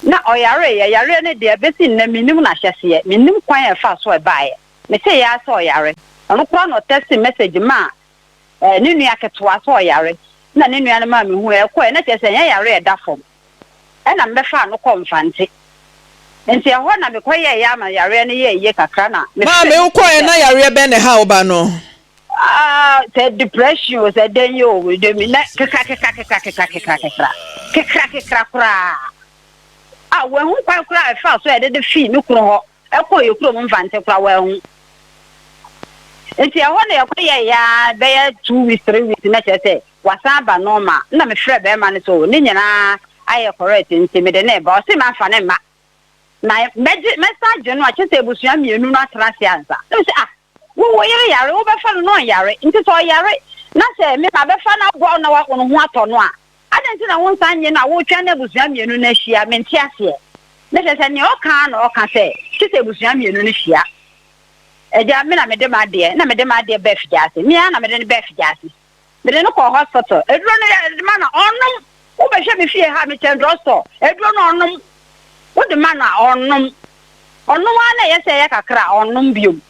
na ɔyareeɛ. Yareɛ no deɛ, bɛsi nnɛ mennim n'ahyɛseɛ, mennim kwan a ɛfaa so a ɛbaeɛ. Meteeɛ ara sɛ ɔyare. Ɔno koraa na ɔtɛstee message maa eh, ne nua ketewa sɛ ɔyare. Ɛna ne nua no maa mehuiɛ. Ɛkɔeɛ na kyerɛ sɛ ɛnyɛ yareɛ a ɛda fam. Ɛna mebɛfaa no kɔɔ Mfante. Nti ɛhɔ na mekɔyɛeɛ ara ma yareɛ no yɛɛ yie kakra na mefrɛɛ Maame, ne kunu wokɔeɛ sɛ. na yareɛ bɛn na ɛha wo ba no? Ah, sɛ depression o, sɛ dɛn yi o, de mi na kekra kekra kekra kekra kekra kekra kekra kekra koraa. Ah, wɔahu kwan koraa a ɛfaa so a yɛde de fii me kunu hɔ ɛkɔɔ yɛ kurom Mfante koraa wɔahu. Nti ɛhɔ na yɛkɔ yɛ ya bɛyɛ 2 weeks, 3 weeks na kyerɛ sɛ wasan aba normal. Na mefrɛ bɛrima no sɛ o ne nyinaa ayɛ correct nti mede ne ba. Ɔse mamfa ne mma. Na mɛgye mɛsan agye no a kyerɛ sɛ abusua mmienu no atena ase ansa. Na mese ah, Wo wo yere yare, wobɛfa no na ɔnyare. Nti sɛ ɔyare na sɛ me mabɛfa no aboa wo na wo ho atɔ no a, adɛn nti na wonsan nnye no a woretwɛn na abusua mmienu no ahyia? Mente aseɛ. Na kyerɛ sɛ nea ɔka ara na ɔka sɛ, gye sɛ abusua mmienu no hyia. Agya, me na mede m'adeɛ, na mede m'adeɛ baa Figyase. Me ara na mede no baa Figyase. Mede no kɔɔ hospital. Aduro no yɛde ma no a, ɔnnom. Wobɛhwɛ me fie ha, mekyɛn drugstore. Aduro no ɔnnom. Wode ma no a, ɔnnom. Ɔnom ara na ɛyɛ sɛ ɛyɛ kakra a, ɔnnom biom.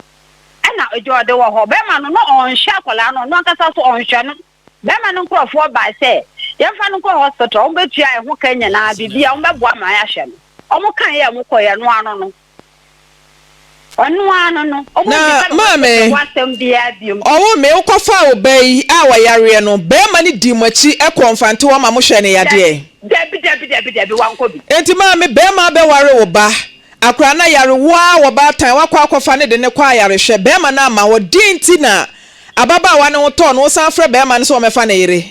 Ɛna agya ɔde wɔ hɔ. Bɛrima no, na ɔnhwɛ akwadaa no, ɔno ankasa nso ɔnhwɛ no. Bɛrima no nkurɔfoɔ bae sɛ, yɛmfa no nkɔ hospital, wɔbɛtua ɛho ka nyinaa, biribiara, wɔbɛboa ma yɛahwɛ no. Wɔkaeɛ a wɔkɔeɛ, ɛno ano no. Ɔno ano no, Na wɔammisa no maame, hospital hɔ asɛm biara biom. ɔwo me wokɔfaa wo ba yi a ɔyareɛ no, barima no dii mo akyi kɔɔ Mfante hɔ ma mohwɛɛ no yadeɛ? Dabi, dabi, dabi, dabi, wankɔ bi. Enti maame, barima abɛware wo ba, akwadaa no ayare, wo ara ɔbaatan, woakɔ akɔfa no de no kɔ ayarehwɛ, barima no amma hɔ, deɛn nti na ababaawa no ho tɔɔ no, wosan frɛ barima no sɛ ɔmmɛfa ne yere?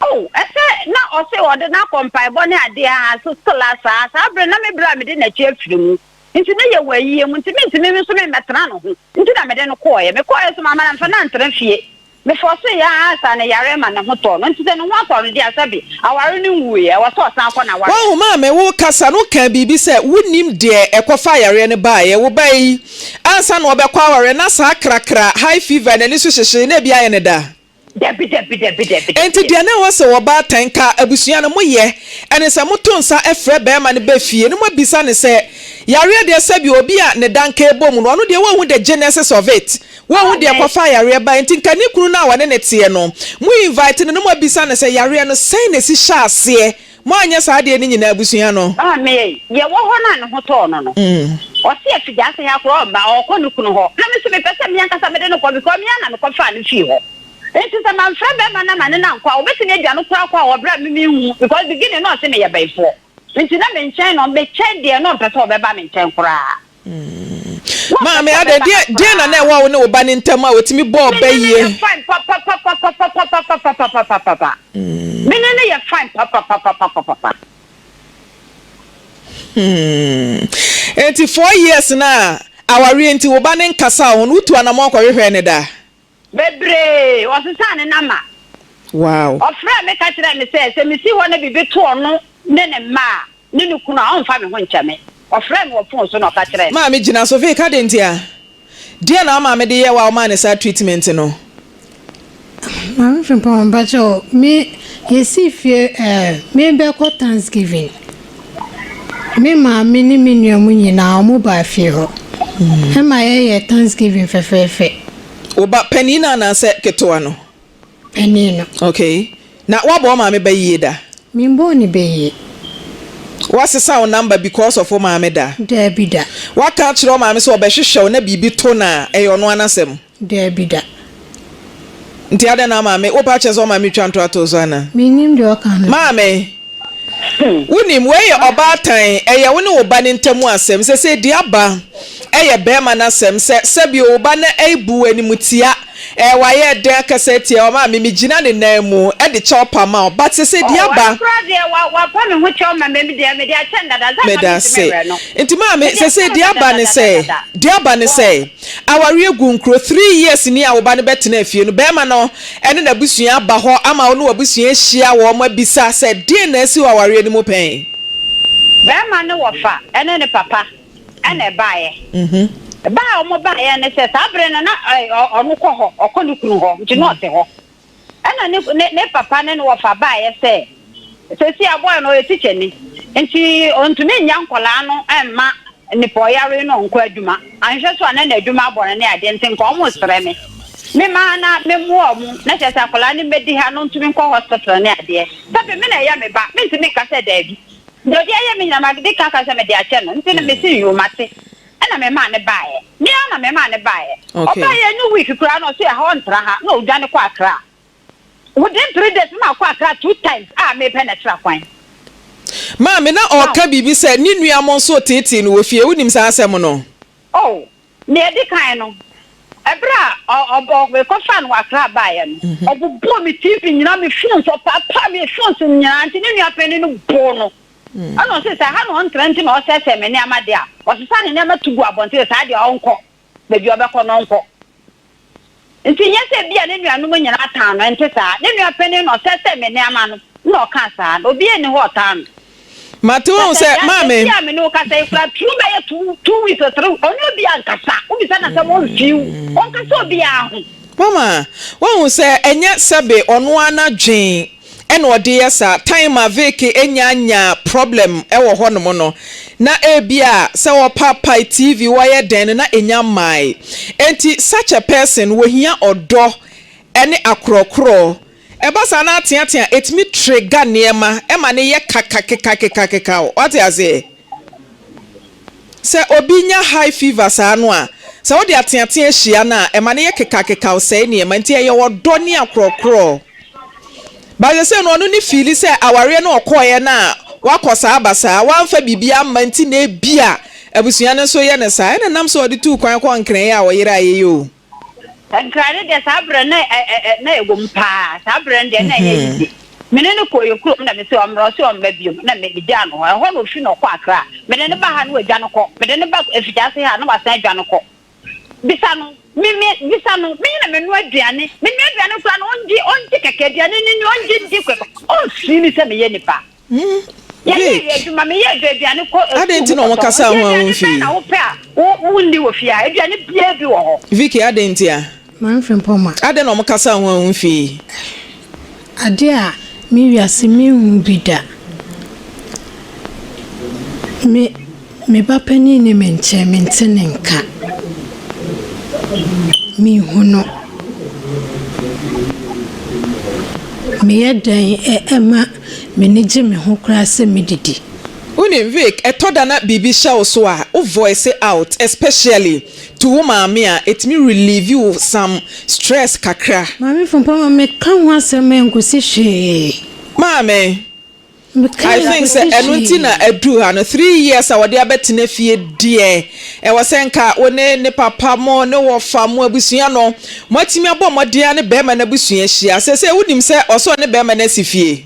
Oh, ɛsɛ na ɔse ɔde no akɔ mpaebɔ ne adeɛ aa so still a saa, saa bere na me bere a mede n'akyi afiri mu nti na yɛwɔ ayie mu nti mentumi me nso me mmɛtena ne ho nti na mede no kɔɔeɛ, mekɔɔeɛ nso mamma no amfa no antra fie, me fɔɔsee yɛ aa saa no yareɛ ma ne ho tɔɔ no nti sɛ ne ho atɔ no deɛ a sɛbe aware no nwuiɛ ɛwɔ sɛ ɔsan kɔ n'awareɛ. Wahu, maame, worekasa no wokaa biribi sɛ wonnim deɛ ɛkɔfaa yareɛ no baeɛ. Wo ba yi, ansa na ɔbɛkɔ awareɛ na saa krakra, high fever, n'ani so hyehye, na ebi ayɛ no da? Dabi, dabi, dabi, dabi, Enti dabi. deɛ na ɛwɔ sɛ ɔbaatan ka abusua no moyɛ ne sɛ moto nsa frɛ barima no ba fie na moabisa no sɛ, Yareɛ deɛ sɛbi obi a ne da nka ɛbɔ mu no, ɔno deɛ wanhu the genesis of it. Wanhu deɛ ɛkɔfaa yareɛ baeɛ. Nti nka ne kunu no a ɔne no teɛ no, mo invite no na moabisa no sɛ yareɛ no sɛn na ɛsi hyɛɛ aseɛ. Moanyɛ saa adeɛ no nyinaa abusua no. Maame ei, deɛ ɛwɔ hɔ no a ne ho tɔɔ no no, ɔse afigyaase ha koraa ɔmma, ɔɔkɔ ne kunu hɔ. Na me nso mepɛ sɛ me ankasa mede no kɔ because me ara na mekɔfaa no fii hɔ. Nti sɛ mamfrɛ bɛrima no ama ne no ankɔ a, ɔbɛtumi agya no koraa kɔ a wɔ berɛ a me menhu because beginning na ɔse meyɛ bayifoɔ. Nti na me nkyɛn na ɔbɛkyɛn deɛ na ɔmpɛ sɛ ɔbɛba me nkyɛn koraa. Maame adɛn deɛ deɛ na na ɛwɔ wo ne wo ba no ntam a ɔtumi bɔɔ Me ba ne no yie? yɛ fine papapapapapapapapapapa. Me ne no yɛ fine papapapapapapa. Hmm. Enti 4 years na awareɛ nti wo ba no nkasa wo ho no wotu anamɔn kɔhwehwɛɛ no da? Bebree. Ɔsesaa ne number. Ɔfrɛɛ me ka kyerɛɛ me sɛ, sɛ mesi hɔ na biribi to ɔno ne ne mma a, ne ne kunu a, ɔmfa me ho nkyɛ me. Ɔfrɛɛ me wɔ fon so na ɔka kyerɛɛ me. Maame gyina so Vic adɛn nti a? Deɛn na wo maame de yɛɛ wo a womaa no saa treatment no? Maame Frimpong mpakyɛw me yɛsii fie eh me bɛkɔ thanksgiving me maame ne me nua mu nyinaa ɔmo baa fie hɔ ɛma yɛyɛ thanksgiving fɛfɛɛfɛ. Wo ba panin no anaasɛ ketewa no? Panin no. Okay. Na woabɔ wo maame ba yie da? Membɔɔ ne ba yie. Woasesa wo number because of wo maame da? Daabi da. Woaka akyerɛ wo maame sɛ ɔbɛhwehwɛ wo na biribi to no a, ɛyɛ ɔno ara n'asɛm? Daabi da. Nti adɛn na wo maame, wopɛ akyerɛ sɛ wo maame retwa ntorɔ ato wo so anaa? Mennim deɛ ɔka no. Maame, wonim, wei yɛ ɔbaatan, ɛyɛ wo ne wo ba no ntam asɛm. Sɛsɛ deɛ aba yɛ barima no asɛm sɛ, sɛbi wo ba no abu wo animtia, ɛɛ wayɛ dɛn akasa atia wo, maame megyina ne nan mu de kyɛw pa ma wo, but sɛsɛ deɛ Oh, aba. ɛno koraa deɛ wa wapa me ho kyɛw ma me deɛ mede akyɛ no dada, sɛ anka Meda mentumi ase. nwɛre no. Nti maame, Mede sɛsɛ akyɛ no deɛ aba ne sɛ, dadadadadada. deɛ aba ne sɛ, awareɛ gu nkuro, 3 years ni a wo ba no bɛtena fie no, barima no ne n'abusua aba hɔ ama wo ne w'abusua ahyia wɔn abisa sɛ deɛn na asi wɔ awareɛ no mu pɛn? Barima no wɔfa ne ne papa na ɛbaeɛ. Ba a wɔbaeɛ ne sɛ, saa berɛ no na ɔno kɔ hɔ, ɔkɔ ne kunu hɔ, nti na ɔte hɔ. Ɛna ne ne ne papa ne ne wɔfa baeɛ sɛ, seesei aboa no ɔyɛ tikyani, nti ɔntumi nnya nkwadaa no mma nipa ɔyare no ɔnkɔ adwuma, anhwɛ so a na n'adwuma abɔ no ne adeɛ, nti nka wɔresrɛ me memma na memmoa wɔn, na kyerɛ sɛ akwadaa no mmɛdi ha na ɔntumi nkɔ hospital ne adeɛ. Sɛbe me na ɛyɛ me ba, mentumi nka sɛ daabi. Deɛ ɔde ayɛ me nyinaa made kan aka sɛ mede akyɛ no, nti no mese yoo mate. Ɛna memaa no baeɛ. Me ara na memaa no baeɛ. Ɔbaeɛ ɛnyɛ week koraa na ɔse ɛha ɔntra ha na ɔdwane kɔ Accra. Within 3 days na makɔ Accra two times a mepɛ no akyira kwan. Maame, na ɔreka biribi sɛ ne nua mo nso reteetee no wɔ fie. Wonim saa asɛm no? Oh, nea ɛdi kan no, ɛberɛ a mekɔfaa no wɔ Accra baeɛ no, ɔbobɔɔ me TV nyinaa, me phones, ɔpaapaa me phones nyinaa, nti ne nua panin no boo no. Ɛna ɔse sɛ ha na ɔntra nti na ɔsɛesɛe me nneɛma deɛ a, ɔsesa ne nneɛma tu gu abɔnten saa deɛ ɔnkɔ baabi a ɔbɛkɔ no ɔnkɔ. Nti nyɛ sɛ ebia ne nuanom nyinaa tan no, ɛnte saa. Ne nua panin na ɔsɛesɛe me nneɛma no na ɔkaa saa no, obiara nni hɔ a ɔtan no. Mate woahu Na sɛ sɛ deɛ maame. seesei a me ne wo kasa yi koraa turu bɛyɛ 2 weeks or 3, ɔne obiara nkasa. Wobisa no asɛm ɔmfii wo, ɔnkasa obiara ho. Mama, woahu sɛ ɛnyɛ sɛbe ɔno ara n'adwen ɛna ɔde yɛ saa. Time a Vic nya nya problem wɔ hɔ nom no, na ebia sɛ ɔpaapae TV wɔyɛ dɛn no na enya mmae. Enti such a person wɔhia ɔdɔ ne akorɔkorɔ. Ɛba saa na ateatea a, ɛtumi trigger nneɛma ma no yɛ kakakekakekakekaw. Wate aseɛ? Sɛ obi nya high fever saa no a, sɛ wode ateatea hyia no a, ɛma no yɛ kekakekaw sɛe nneɛma. Nti ɛyɛ ɔdɔ ne akorɔkorɔ. But sɛsɛ no ɔno ne feeli sɛ awareɛ no ɔkɔeɛ no a wakɔ saa aba saa, wamfa biribi amma nti na ebia abusua no nso yɛ no saa. Ɛna ɛnam sɛ ɔde tuu kwan kɔɔ Nkran yi a ɔyere ayɛ yi o. Nkran no deɛ saa berɛ no na ɛwɔ mu paa, saa berɛ no deɛ na ɛnyɛ easy. Me ne no kɔɔ yɛn kurom na mese ɔmmra, ɔse ɔmma biom na megyaa no hɔ. Ɛhɔ na ɔfiri na ɔkɔ Accra. Mede no ba ha na wadwane kɔ, mede no ba Afikyase ha na wasan adwane kɔ. Bisa no, me me bisa no, me na menoa aduane, menoa aduane koraa no ɔngye ɔngye kɛkɛ, aduane no ni ɔngye ndi kɛkɛ, ɔmfii me sɛ meyɛ nipa. Yɛyɛ Vic, yɛ adwuma, meyɛ adwa aduane kɔ adɛn sukuu nti mu na wɔn kɔtɔn. kasa Nti ho a aduane bɛn womfii? na wopɛ a wo wonni wɔ fie ha? Aduane biara bi wɔ hɔ. Vicky, adɛn nti a? Maame Frimpong-Ma. Adɛn na wɔn kasa ho a womfii? Ade a me wiase menhu bi da. Me. Me ba panin nni me nkyɛn, mente ne nka. Menhu no. Meyɛ dɛn ma m'ani gye me ho koraa sɛ medidi? Wonim Vic, ɛtɔ da na biribi hyɛ wo so a, wo voice out especially to wo maame a, ɛtumi relieve wo some stress kakra. Maame Frimpong, ma meka ho asɛm a ɛnkɔsi hwee. Maame, Meka I think sɛ ɛnkɔsi ɛno nti na hwee. aduru ha no, 3 years a wɔde abɛtena fie deɛ, ɛwɔ sɛ nka wo ne ne papa mo ne wɔfa mo abusua no, moatumi abɔ mmɔden a ne bɛrima no abusua ahyia. Sɛ wonim sɛ ɔsɛ ɔne bɛrima no asi fie.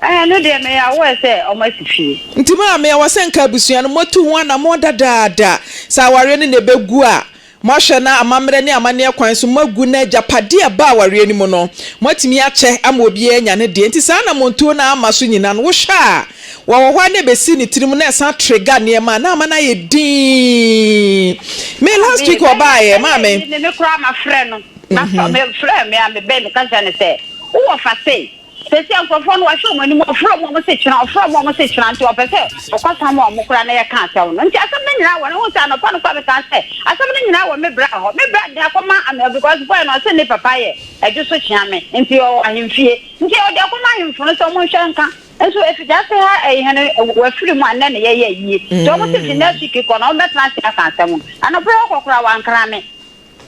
Ɛɛ, no deɛ meyɛ aware sɛ ɔmo asi fie. Nti maame, ɛwɔ sɛ nka abusua no moatu ho anammɔn dadaada sɛ awareɛ no na ɛbɛgu a, moahwɛ na amammerɛ ne amanneɛ kwan so moagu na agyapadeɛ a ɛba awareɛ no mu no, moatumi akyɛ ama obiara anya ne deɛ. Nti saa anammɔntuo no a ama so nyinaa no, wohwɛ a, wɔwɔ hɔ a na ɛbɛsi ne tirim na ɛsan trigger nneɛma a na ama no ayɛ dinn. Me last Me week bɛyɛ ɔbaeɛ, bɛyɛ maame. yi ne me koraa mafrɛ no. Mafrɛ mefrɛ me a mebɛn meka kyerɛ no sɛ wowɔ fa sei. Sɛsi a nkurɔfoɔ no wahwɛ wɔn anim, ɔfrɛ wɔn a wɔn se kyena, ɔfrɛ wɔn a wɔn se kyena, nti ɔpɛ sɛ ɔkɔsa ma wɔn koraa na yɛka asɛm no. Nti asɛm no nyinaa wɔ ne ho sɛ anɔpa no koraa mekaa sɛ asɛm no nyinaa wɔ me bra hɔ. Me bra de akɔma Amel because boy no ɔse ne papa yɛ Adwo so kyea me nti ɔwɔ ahemfie nti ɔde akɔma ahemfo no sɛ wɔn nhwɛ nka. Nso efitiase ha ɛyi hene wafiri mu a nnɛ na yɛyɛ ayie nti wɔn se fi next week kɔ no wɔn bɛtena ase aka asɛm no. Anɔpa yi ɔkɔ koraa wankra me.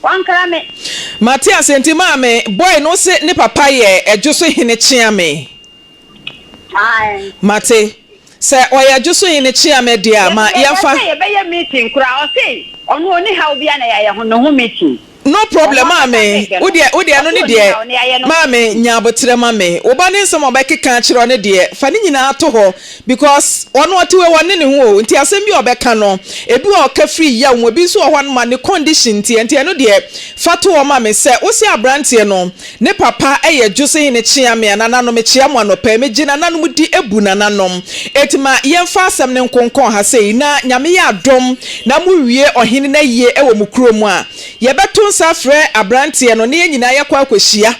Wankra me. Mate ase nti maame, boy no se ne papa yɛ ɛdwo so hene kyeame. Ae. Mate. Sɛ ɔyɛ ɛdwo so hene kyeame deɛ a, ma Yɛpɛ yɛmfa. sɛ yɛbɛyɛ meeting koraa ɔse ɔno ɔni haw biara na yɛayɛ ho ne ho meeting. No problem Ɔno ankasa maame, bɛɛbɛ wo no deɛ wo deɛ ɛno ɔse ne ɔni deɛ haw na yɛayɛ ne ho maame meeting. nya aboterɛ ma me. Wo ba ne nsɛm a ɔbɛkeka akyerɛ wo no deɛ fa ne nyinaa to hɔ because ɔno ɔte wei ɔnne ne ho o nti asɛm bi a ɔbɛka no ebi wɔ hɔ ɔka firi yaw mu ebi nso wɔ hɔ a ne condition nti nti ɛno deɛ fa to hɔ ma me sɛ wo se abranteɛ no ne papa yɛ Dwosehene Kyeame a nananom mekyea mo anɔpa yi megye nananom di bu nananom enti ma yɛmfa asɛm no nkonkɔn ha sei na Nyame yɛ adom na mo wie ɔhene no ayie wɔ mo kuro mu a yɛbɛto nsa afrɛ abranteɛ no na yɛn nyinaa yɛakɔ akɔhyia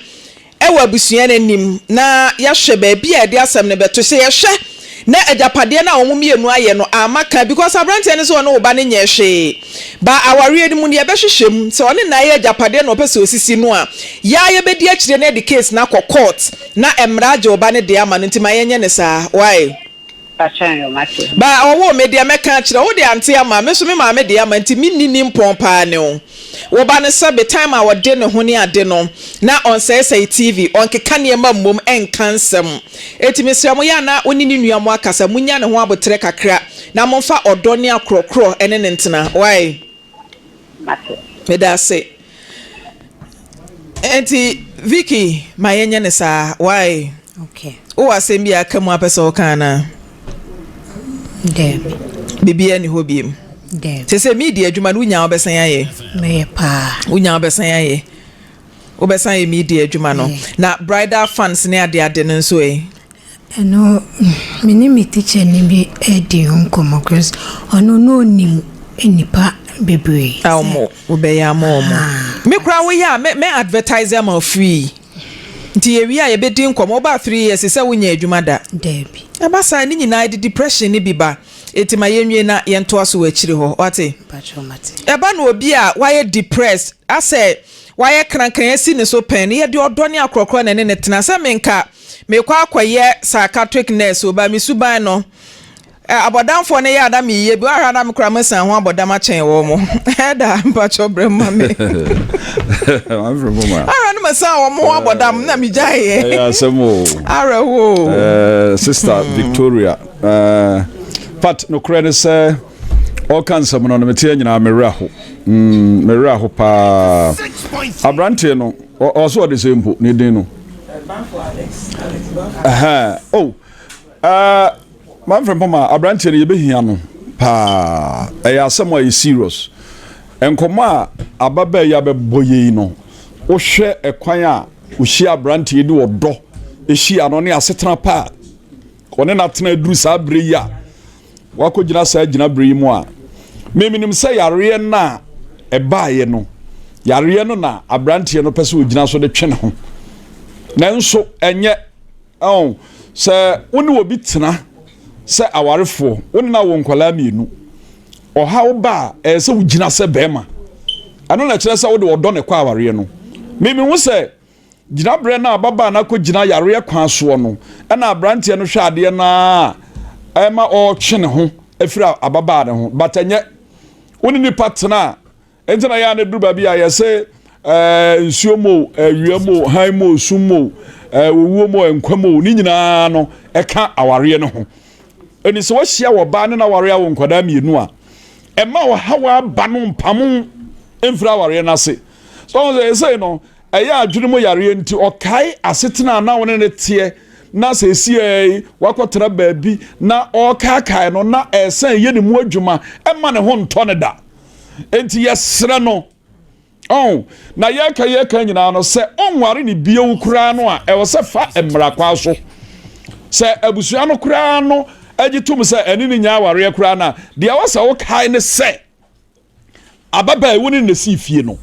wɔ abusua no anim na yɛahwɛ baabi a yɛde asɛm no bɛto. Sɛ yɛhwɛ na agyapadeɛ no a wɔn mmienu ayɛ no amma ka because aberanteɛ no sɛ ɔne wo ba no nyɛɛ hwee ba awareɛ no mu no yɛbɛhwehwɛ mu sɛ ɔne na ayɛ agyapadeɛ na ɔpɛ sɛ ɔsisi no a yɛa yɛbɛdi akyire na yɛde case no akɔ court na mmara agye wo ba no deɛ ama no nti ma yɛnyɛ no saa why? Ba ɔwoo me deɛ mɛka akyerɛ wo deɛ ante ama me nso me maame deɛ ama nti me nni nimpɔn paa ne wo wo ba no sɛbe time a ɔde ne ho ne ade no na ɔnsɛesɛe TV ɔnkeka nneɛma mmom ɛnka nsɛm enti mesrɛ mo yɛ a na wo ne ne nua mo akasa monya ne ho aboterɛ kakra na momfa ɔdɔ ne akorɔkorɔ ne no ntena wai. Mate. Meda ase. Enti Vicky ma yɛnyɛ no saa why? Okay. Wowɔ asɛm bi a aka mu apɛ sɛ woka anaa? Daabi. Biribiara ni hɔ biem. Daabi. Sɛ sɛ media adwuma no wonya wobɛsan ayɛ? Mɛyɛ paa. Wonya wobɛsan ayɛ? Wobɛsan ayɛ media adwuma no. Na bridal funds ne adeade no nso ɛ? Ɛno, me ne me tikyani bi redi ho nkɔmmɔ cos ɔno na ɔnim nnipa bebree. A wɔn wobɛyɛ ama wɔn. Me koraa woyɛ a mɛ mɛ advertise ama wo free. Nti yɛwie a yɛbɛdi nkɔmmɔ. Wobaa 3 years sɛ wonyɛ adwuma da. Daabi. Ɛba saa ne nyinaa ɛde depression no bi ba. Enti ma yɛnwie na yɛntoa so wɔ akyire hɔ. Wate? Mpakyɛw mate. Ɛba no obi a wayɛ depressed asɛ wayɛ krankran asi ne so pɛn no yɛde ɔdɔ ne akorɔkorɔ na ɛne no tena. Sɛ menka Mekɔ akɔyɛ psychiatric nurse o, but me suban no, eh, abɔdamfoɔ no yɛ a na meyɛ bi, woahwɛ a na me koraa masan ho abɔdam akyɛn wɔn mo. Ɛda, mpakyɛ brɛ ma me. Ahwɛ no masan wɔn ho abɔdam na megyaeɛ. Ɛyɛ asɛm o. Awerɛhoɔ o. Eh, Sister Victoria, eh, but nokorɛ ne sɛ ɔka nsɛm no no meteɛ nyinaa mewerɛ aho. Mm, mewerɛ aho paa. Aberanteɛ no, Ɔsɛ ɔde sɛ mpo ne din no. Ɛhɛn oh ɛɛ manfrɛ mpo ma aberanteɛ no yɛbɛhia no paa ɛyɛ asɛm a ɛyɛ serious nkɔmɔ a ababaa yi abɛbɔ yei no wohwɛ ɛkwan a ɔhyia aberanteɛ de ɔdɔ ɛhyia no ne asetena pa a ɔne no atena aduru saa berɛ yi a wakɔgyina saa gyinaberɛ yi mu a, me menim sɛ yareɛ no a ɛbaeɛ no, yareɛ no na aberanteɛ no pɛ sɛ ɔgyina so de twe ne ho. Nanso ɛnyɛ, ɔn, sɛ wo ne obi tena Sɛ awarefoɔ, wo ne no awo nkwadaa mmienu, ɔhaw ba a, ɛyɛ sɛ wogyina sɛ barima. Ɛno na ɛkyerɛ sɛ wode ɔdɔ na ɛkɔ awareɛ no. Me mehu sɛ gyinaberɛ no a ababaa no akɔgyina yareɛ kwan soɔ no, ɛna aberanteɛ no hwɛ adeɛ no ara a ɛma ɔretwe ne ho afiri ababaa no ho. But ɛnyɛ wo ne nipa tena a Enti na yɛ a na ɛduru baabi a yɛse ɛɛ nsuo mu o, awia mu o, hann mu o, sum mu o, ɛɛ owuo mu o, nkwa mu o, ne nyinaa no ɛka awareɛ no ho. Ɛni sɛ wahyia wɔ baa ne n'awareɛ awo nkwadaa mmienu a, ɛma ɔhaw aba no mpamo mfiri awareɛ no ase. So ɔho sɛ ɛsei no, ɛyɛ adwene mu yareɛ nti ɔkae asetena a na wo ne no teɛ na seesei wakɔtena baabi na ɔrekaakae no na ɛsan yɛ ne mu adwuma ɛma ne ho ntɔ no da. Enti yɛsrɛ no, ɔn, na yɛka yɛka nyinaa no sɛ ɔnware ne bio koraa no a, ɛwɔ sɛ fa mmara kwan so. Sɛ abusua no koraa no agye tom sɛ ɛne ne nya awareɛ koraa no a, deɛ ɛwɔ sɛ wokae ne sɛ ababaa wo ne na sii fie no.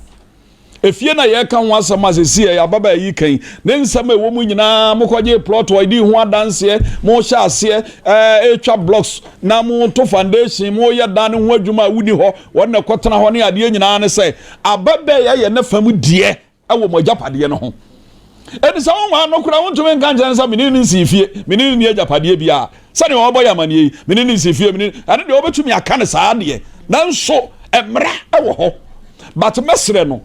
Efie na yɛreka ho asɛm a sɛsi yɛ ababaa yi kan ne nsɛm a ɛwɔ mu nyinaa mokɔgye plot ɔdi ho adanseɛ mohyɛ aseɛ ɛretwa blocks na moto foundation moyɛ dan no ho adwuma a wonni hɔ wɔn na ɛkɔtena hɔ ne adeɛ nyinaa ne sɛ ababaa yi ayɛ ne fam deɛ ɛwɔ mo agyapadeɛ no ho. Ɛnti sɛ wonwaa no koraa wontumi nka nkyerɛ no sɛ mene ne nsii fie mene ne ni agyapadeɛ biara sɛdeɛ ɔbɔ yɛ amaneɛ yi mene ne nsii fie mene ɛno deɛ wobɛtumi aka no saa deɛ nanso mmara ɛwɔ hɔ but mɛsrɛ no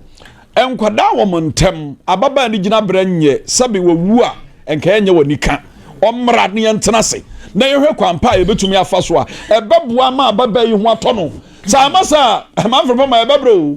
nkwadaa wɔ mo ntɛm ababaa ne gyina berɛ nyɛ sɛbe wawu a nka ɛnyɛ wɔ nika ɔmmra ne yɛntena ase na yɛhwɛ kwan pa a yɛbɛtumi afa so a ɛbɛboa ma ababaa yi ho atɔ no. Sɛ ama sɛ a ɛma mframa ma ɛbɛbrɛ o.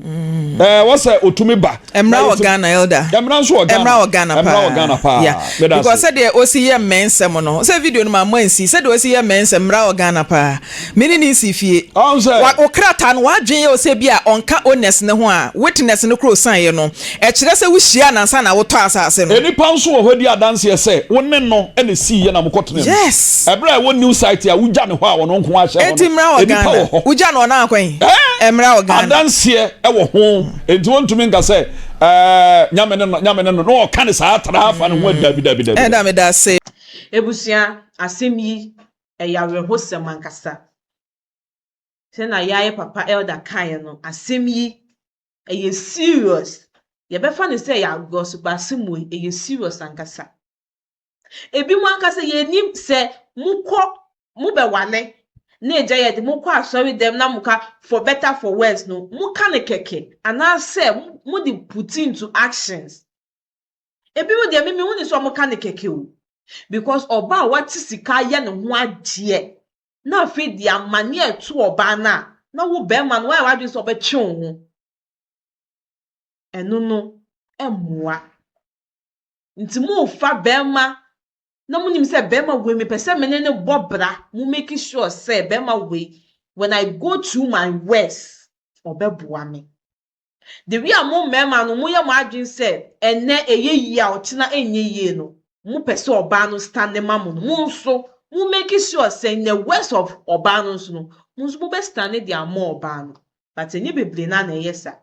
Ɛɛ wɔsɛ otumi ba. Mmra wɔ Ghana elder. Mmra nso wɔ Ghana. Mmra wɔ Ghana paa. Mmra wɔ Ghana paa. Yeah. Because sɛdeɛ osi yɛ mmɛn nsɛm no sɛ video no ma mo ansi sɛdeɛ osi yɛ mmɛn nsɛm mmra wɔ Ghana paa. Me ne ne nsi fie. Ɔn sɛ. Wa wo krataa no w'adwene yɛ wo sɛ bi a ɔnka owners no ho a witness no koro osan yɛ no ɛkyerɛ sɛ wo hyia no ansa na wo tɔ asase no. Nnipa nso wɔ hɔ di adanseɛ sɛ wo ne no na esii yɛ na mo kɔ tenaa mu. Yes. Ɛberɛ a ɛwɔ new site a wogya ne hɔ a ɔno nko ara hyɛ hɔ Enti no, mmra wɔ nnipa Ghana. wɔ hɔ. Wogya no ɔno akwan? Ɛɛ! Mmra wɔ Ghana. Adanseɛ wɔ ho. Enti wontumi nka sɛ ɛɛ nyame ne no, nyame ne no, na ɔka ne saa tra afa ne ho adi. Dabi, dabi, dabi. Ɛda meda ase. Abusua, asɛm yi, ɛyɛ awerɛhosɛm ankasa. Sɛnea yɛayɛ papa elder kaeɛ no, asɛm yi, ɛyɛ serious. Yɛbɛfa no sɛ ɛyɛ agorɔ so, but asɛm wei, ɛyɛ serious ankasa. Ebinom ankasa yɛnnim sɛ mokɔ mobɛwale na agya yɛde mokɔ asɔre dɛm na moka for better for worse no moka no kɛkɛ anaasɛ mode put into actions. Ebinom deɛ me mehu ne sɛ wɔka no kɛkɛ o because ɔbaa a wate sika ayɛ ne ho adeɛ na afei deɛ amaneɛ ɛto ɔbaa no a na wo bɛrima no woayɛ w'adwene sɛ ɔbɛtwe wo ho ɛno no ɛmmoa. Nti mofa bɛɛma na monim sɛ bɛɛma wei mepɛ sɛ me ne no bɔ bra, mo make sure sɛ bɛɛma wei when I go through my worst ɔbɛboa me. The way a mo mmarima no moyɛ mo adwene sɛ ɛnɛ ɛyɛ yie a ɔkyena ɛnyɛ yie no, mopɛ sɛ ɔbaa no stand ma mo no, mo nso mo make sure sɛ in the worst of ɔbaa no nso no, mo nso mobɛ stand de ama ɔbaa no. But ɛnyɛ bebree no ara na ɛyɛ saa.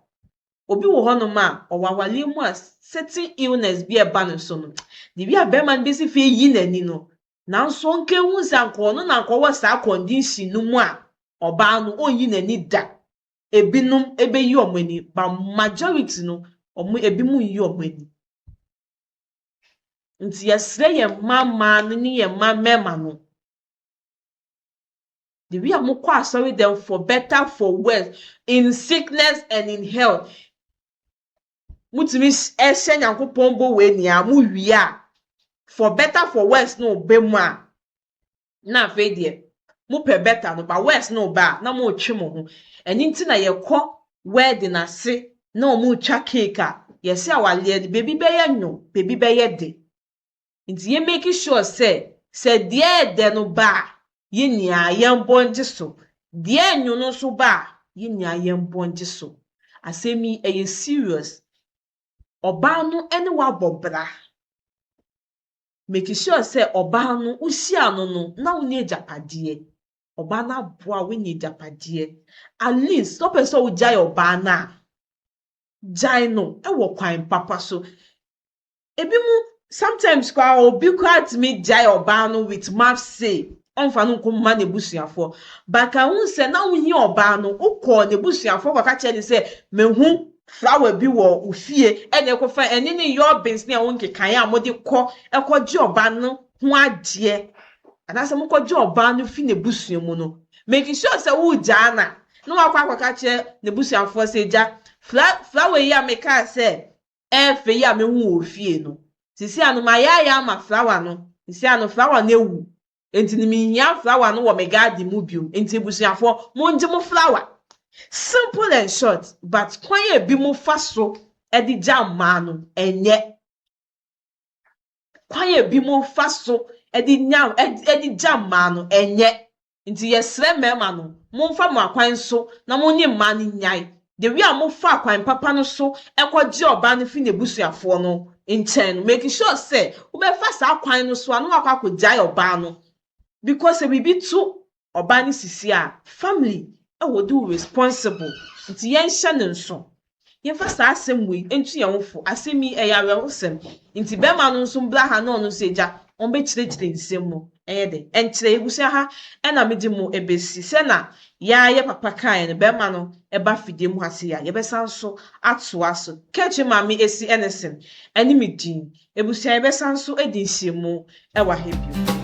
Obi wɔ hɔnom a, ɔwɔ awareɛ mu a certain illness bi a ɛba ne so no, the way a bɛrima no bɛsi fa ayi n'ani no, nanso ɔnka hu sɛ anka ɔno na anka ɔwɔ saa condition no mu a, ɔbaa no ɔnyi n'ani da. Ebinom ɛbɛyi wɔn ani, but majority no, wɔn ebinom nyi wɔn ani. Nti yɛsrɛ yɛn mma mmaa no ne yɛn mma mmarima no, The way a mokɔ asɔre dɛm for better for worse, in sickness and in health. Motumi hyɛ Nyankopɔn bɔ wei nea mo wie a, for better for worse no ba mu a, na afei deɛ mopɛ better no, but worse no ba a, na motwe mo ho. Ɛno nti na yɛkɔ wedding ase na wɔretwa cake a, yɛse awaleɛ no, baabi bɛyɛ nwo, baabi bɛyɛ de. Nti yɛ make sure sɛ, sɛ deɛ ɛɛdɛ no ba a, yɛn nyinaa yɛn bɔ ngye so. Deɛ ɛnwo no nso ba a, yɛn nyinaa yɛn bɔ ngye so. Asɛm yi ɛyɛ serious. Ɔbaa no ɛne wo abɔ bra. Make sure sɛ ɔbaa no wo hyia no no na wo ni agyapadeɛ. Ɔbaa no aboa wo woanya agyapadeɛ. At least sɛ wopɛ sɛ wo gyae ɔbaa no a, gyae no ɛwɔ kwan papa so. Ebinom sometimes koraa obi koraa tumi gyae ɔbaa no with mouth say. Ɔmfa no nkɔma n'abusuafoɔ. But ka hu sɛ na wohia ɔbaa no, wokɔɔ n'abusuafoɔ kɔka kyerɛ no sɛ, mehu flower bi wɔ wo fie, ɛna ɛkɔfa ɛne ne yɔbins ne ɛho nkekaeɛ a mode kɔ ɛkɔgye ɔbaa no ho adeɛ, anaasɛ mokɔgye ɔbaa no fi n'abusua mu no, make sure sɛ wogyaa na na wakɔ akɔka kyerɛ n'abusuafoɔ sɛ, gya flower yi a mekaa sɛ ɛɛfɛ yi a mehu wɔ fie no, sisi ano mayɛ ayɛ ama flower no, sisi ano flower no ewu, nti no mehia flower no wɔ me garden mu bio, nti abusuafoɔ mongye mo flower. Simple and short, but kwan a ebi mo fa so de gya mmaa no ɛnyɛ. Kwan a ebi mo fa so de nya de gya mmaa no ɛnyɛ. Nti yɛsrɛ mmarima no, momfa mo akwan so na mo ne mmaa no nyae. The way a mofa akwan papa no so ɛkɔgye ɔbaa no fi n'abusuafoɔ no nkyɛn no, make sure sɛ wobɛfa saa kwan no so a na wakɔ akɔgyae ɔbaa no. Because sɛ biribi to ɔbaa no sisi a, family ɛwɔ do responsible. Nti yɛnhyɛ ne nso. Yɛmfa saa asɛm wei ntu yɛn ho fo. Asɛm yi ɛyɛ awerɛhosɛm. Nti bɛrima no nso mbra ha na ɔno nso agya, ɔmbɛkyerɛkyerɛ nsɛm mu. Ɛyɛ de, ɛnkyerɛ ebusua ha ɛna mede mo ebesi. Sɛ na yɛayɛ papa kaeɛ no, bɛrima no ɛba fidie mu ha se a, yɛbɛsan so atoa so. Kɛkye maame esi ɛne ɛne me din. Ebusua, yɛbɛsan so adi nhyiamu ɛwɔ ha bio.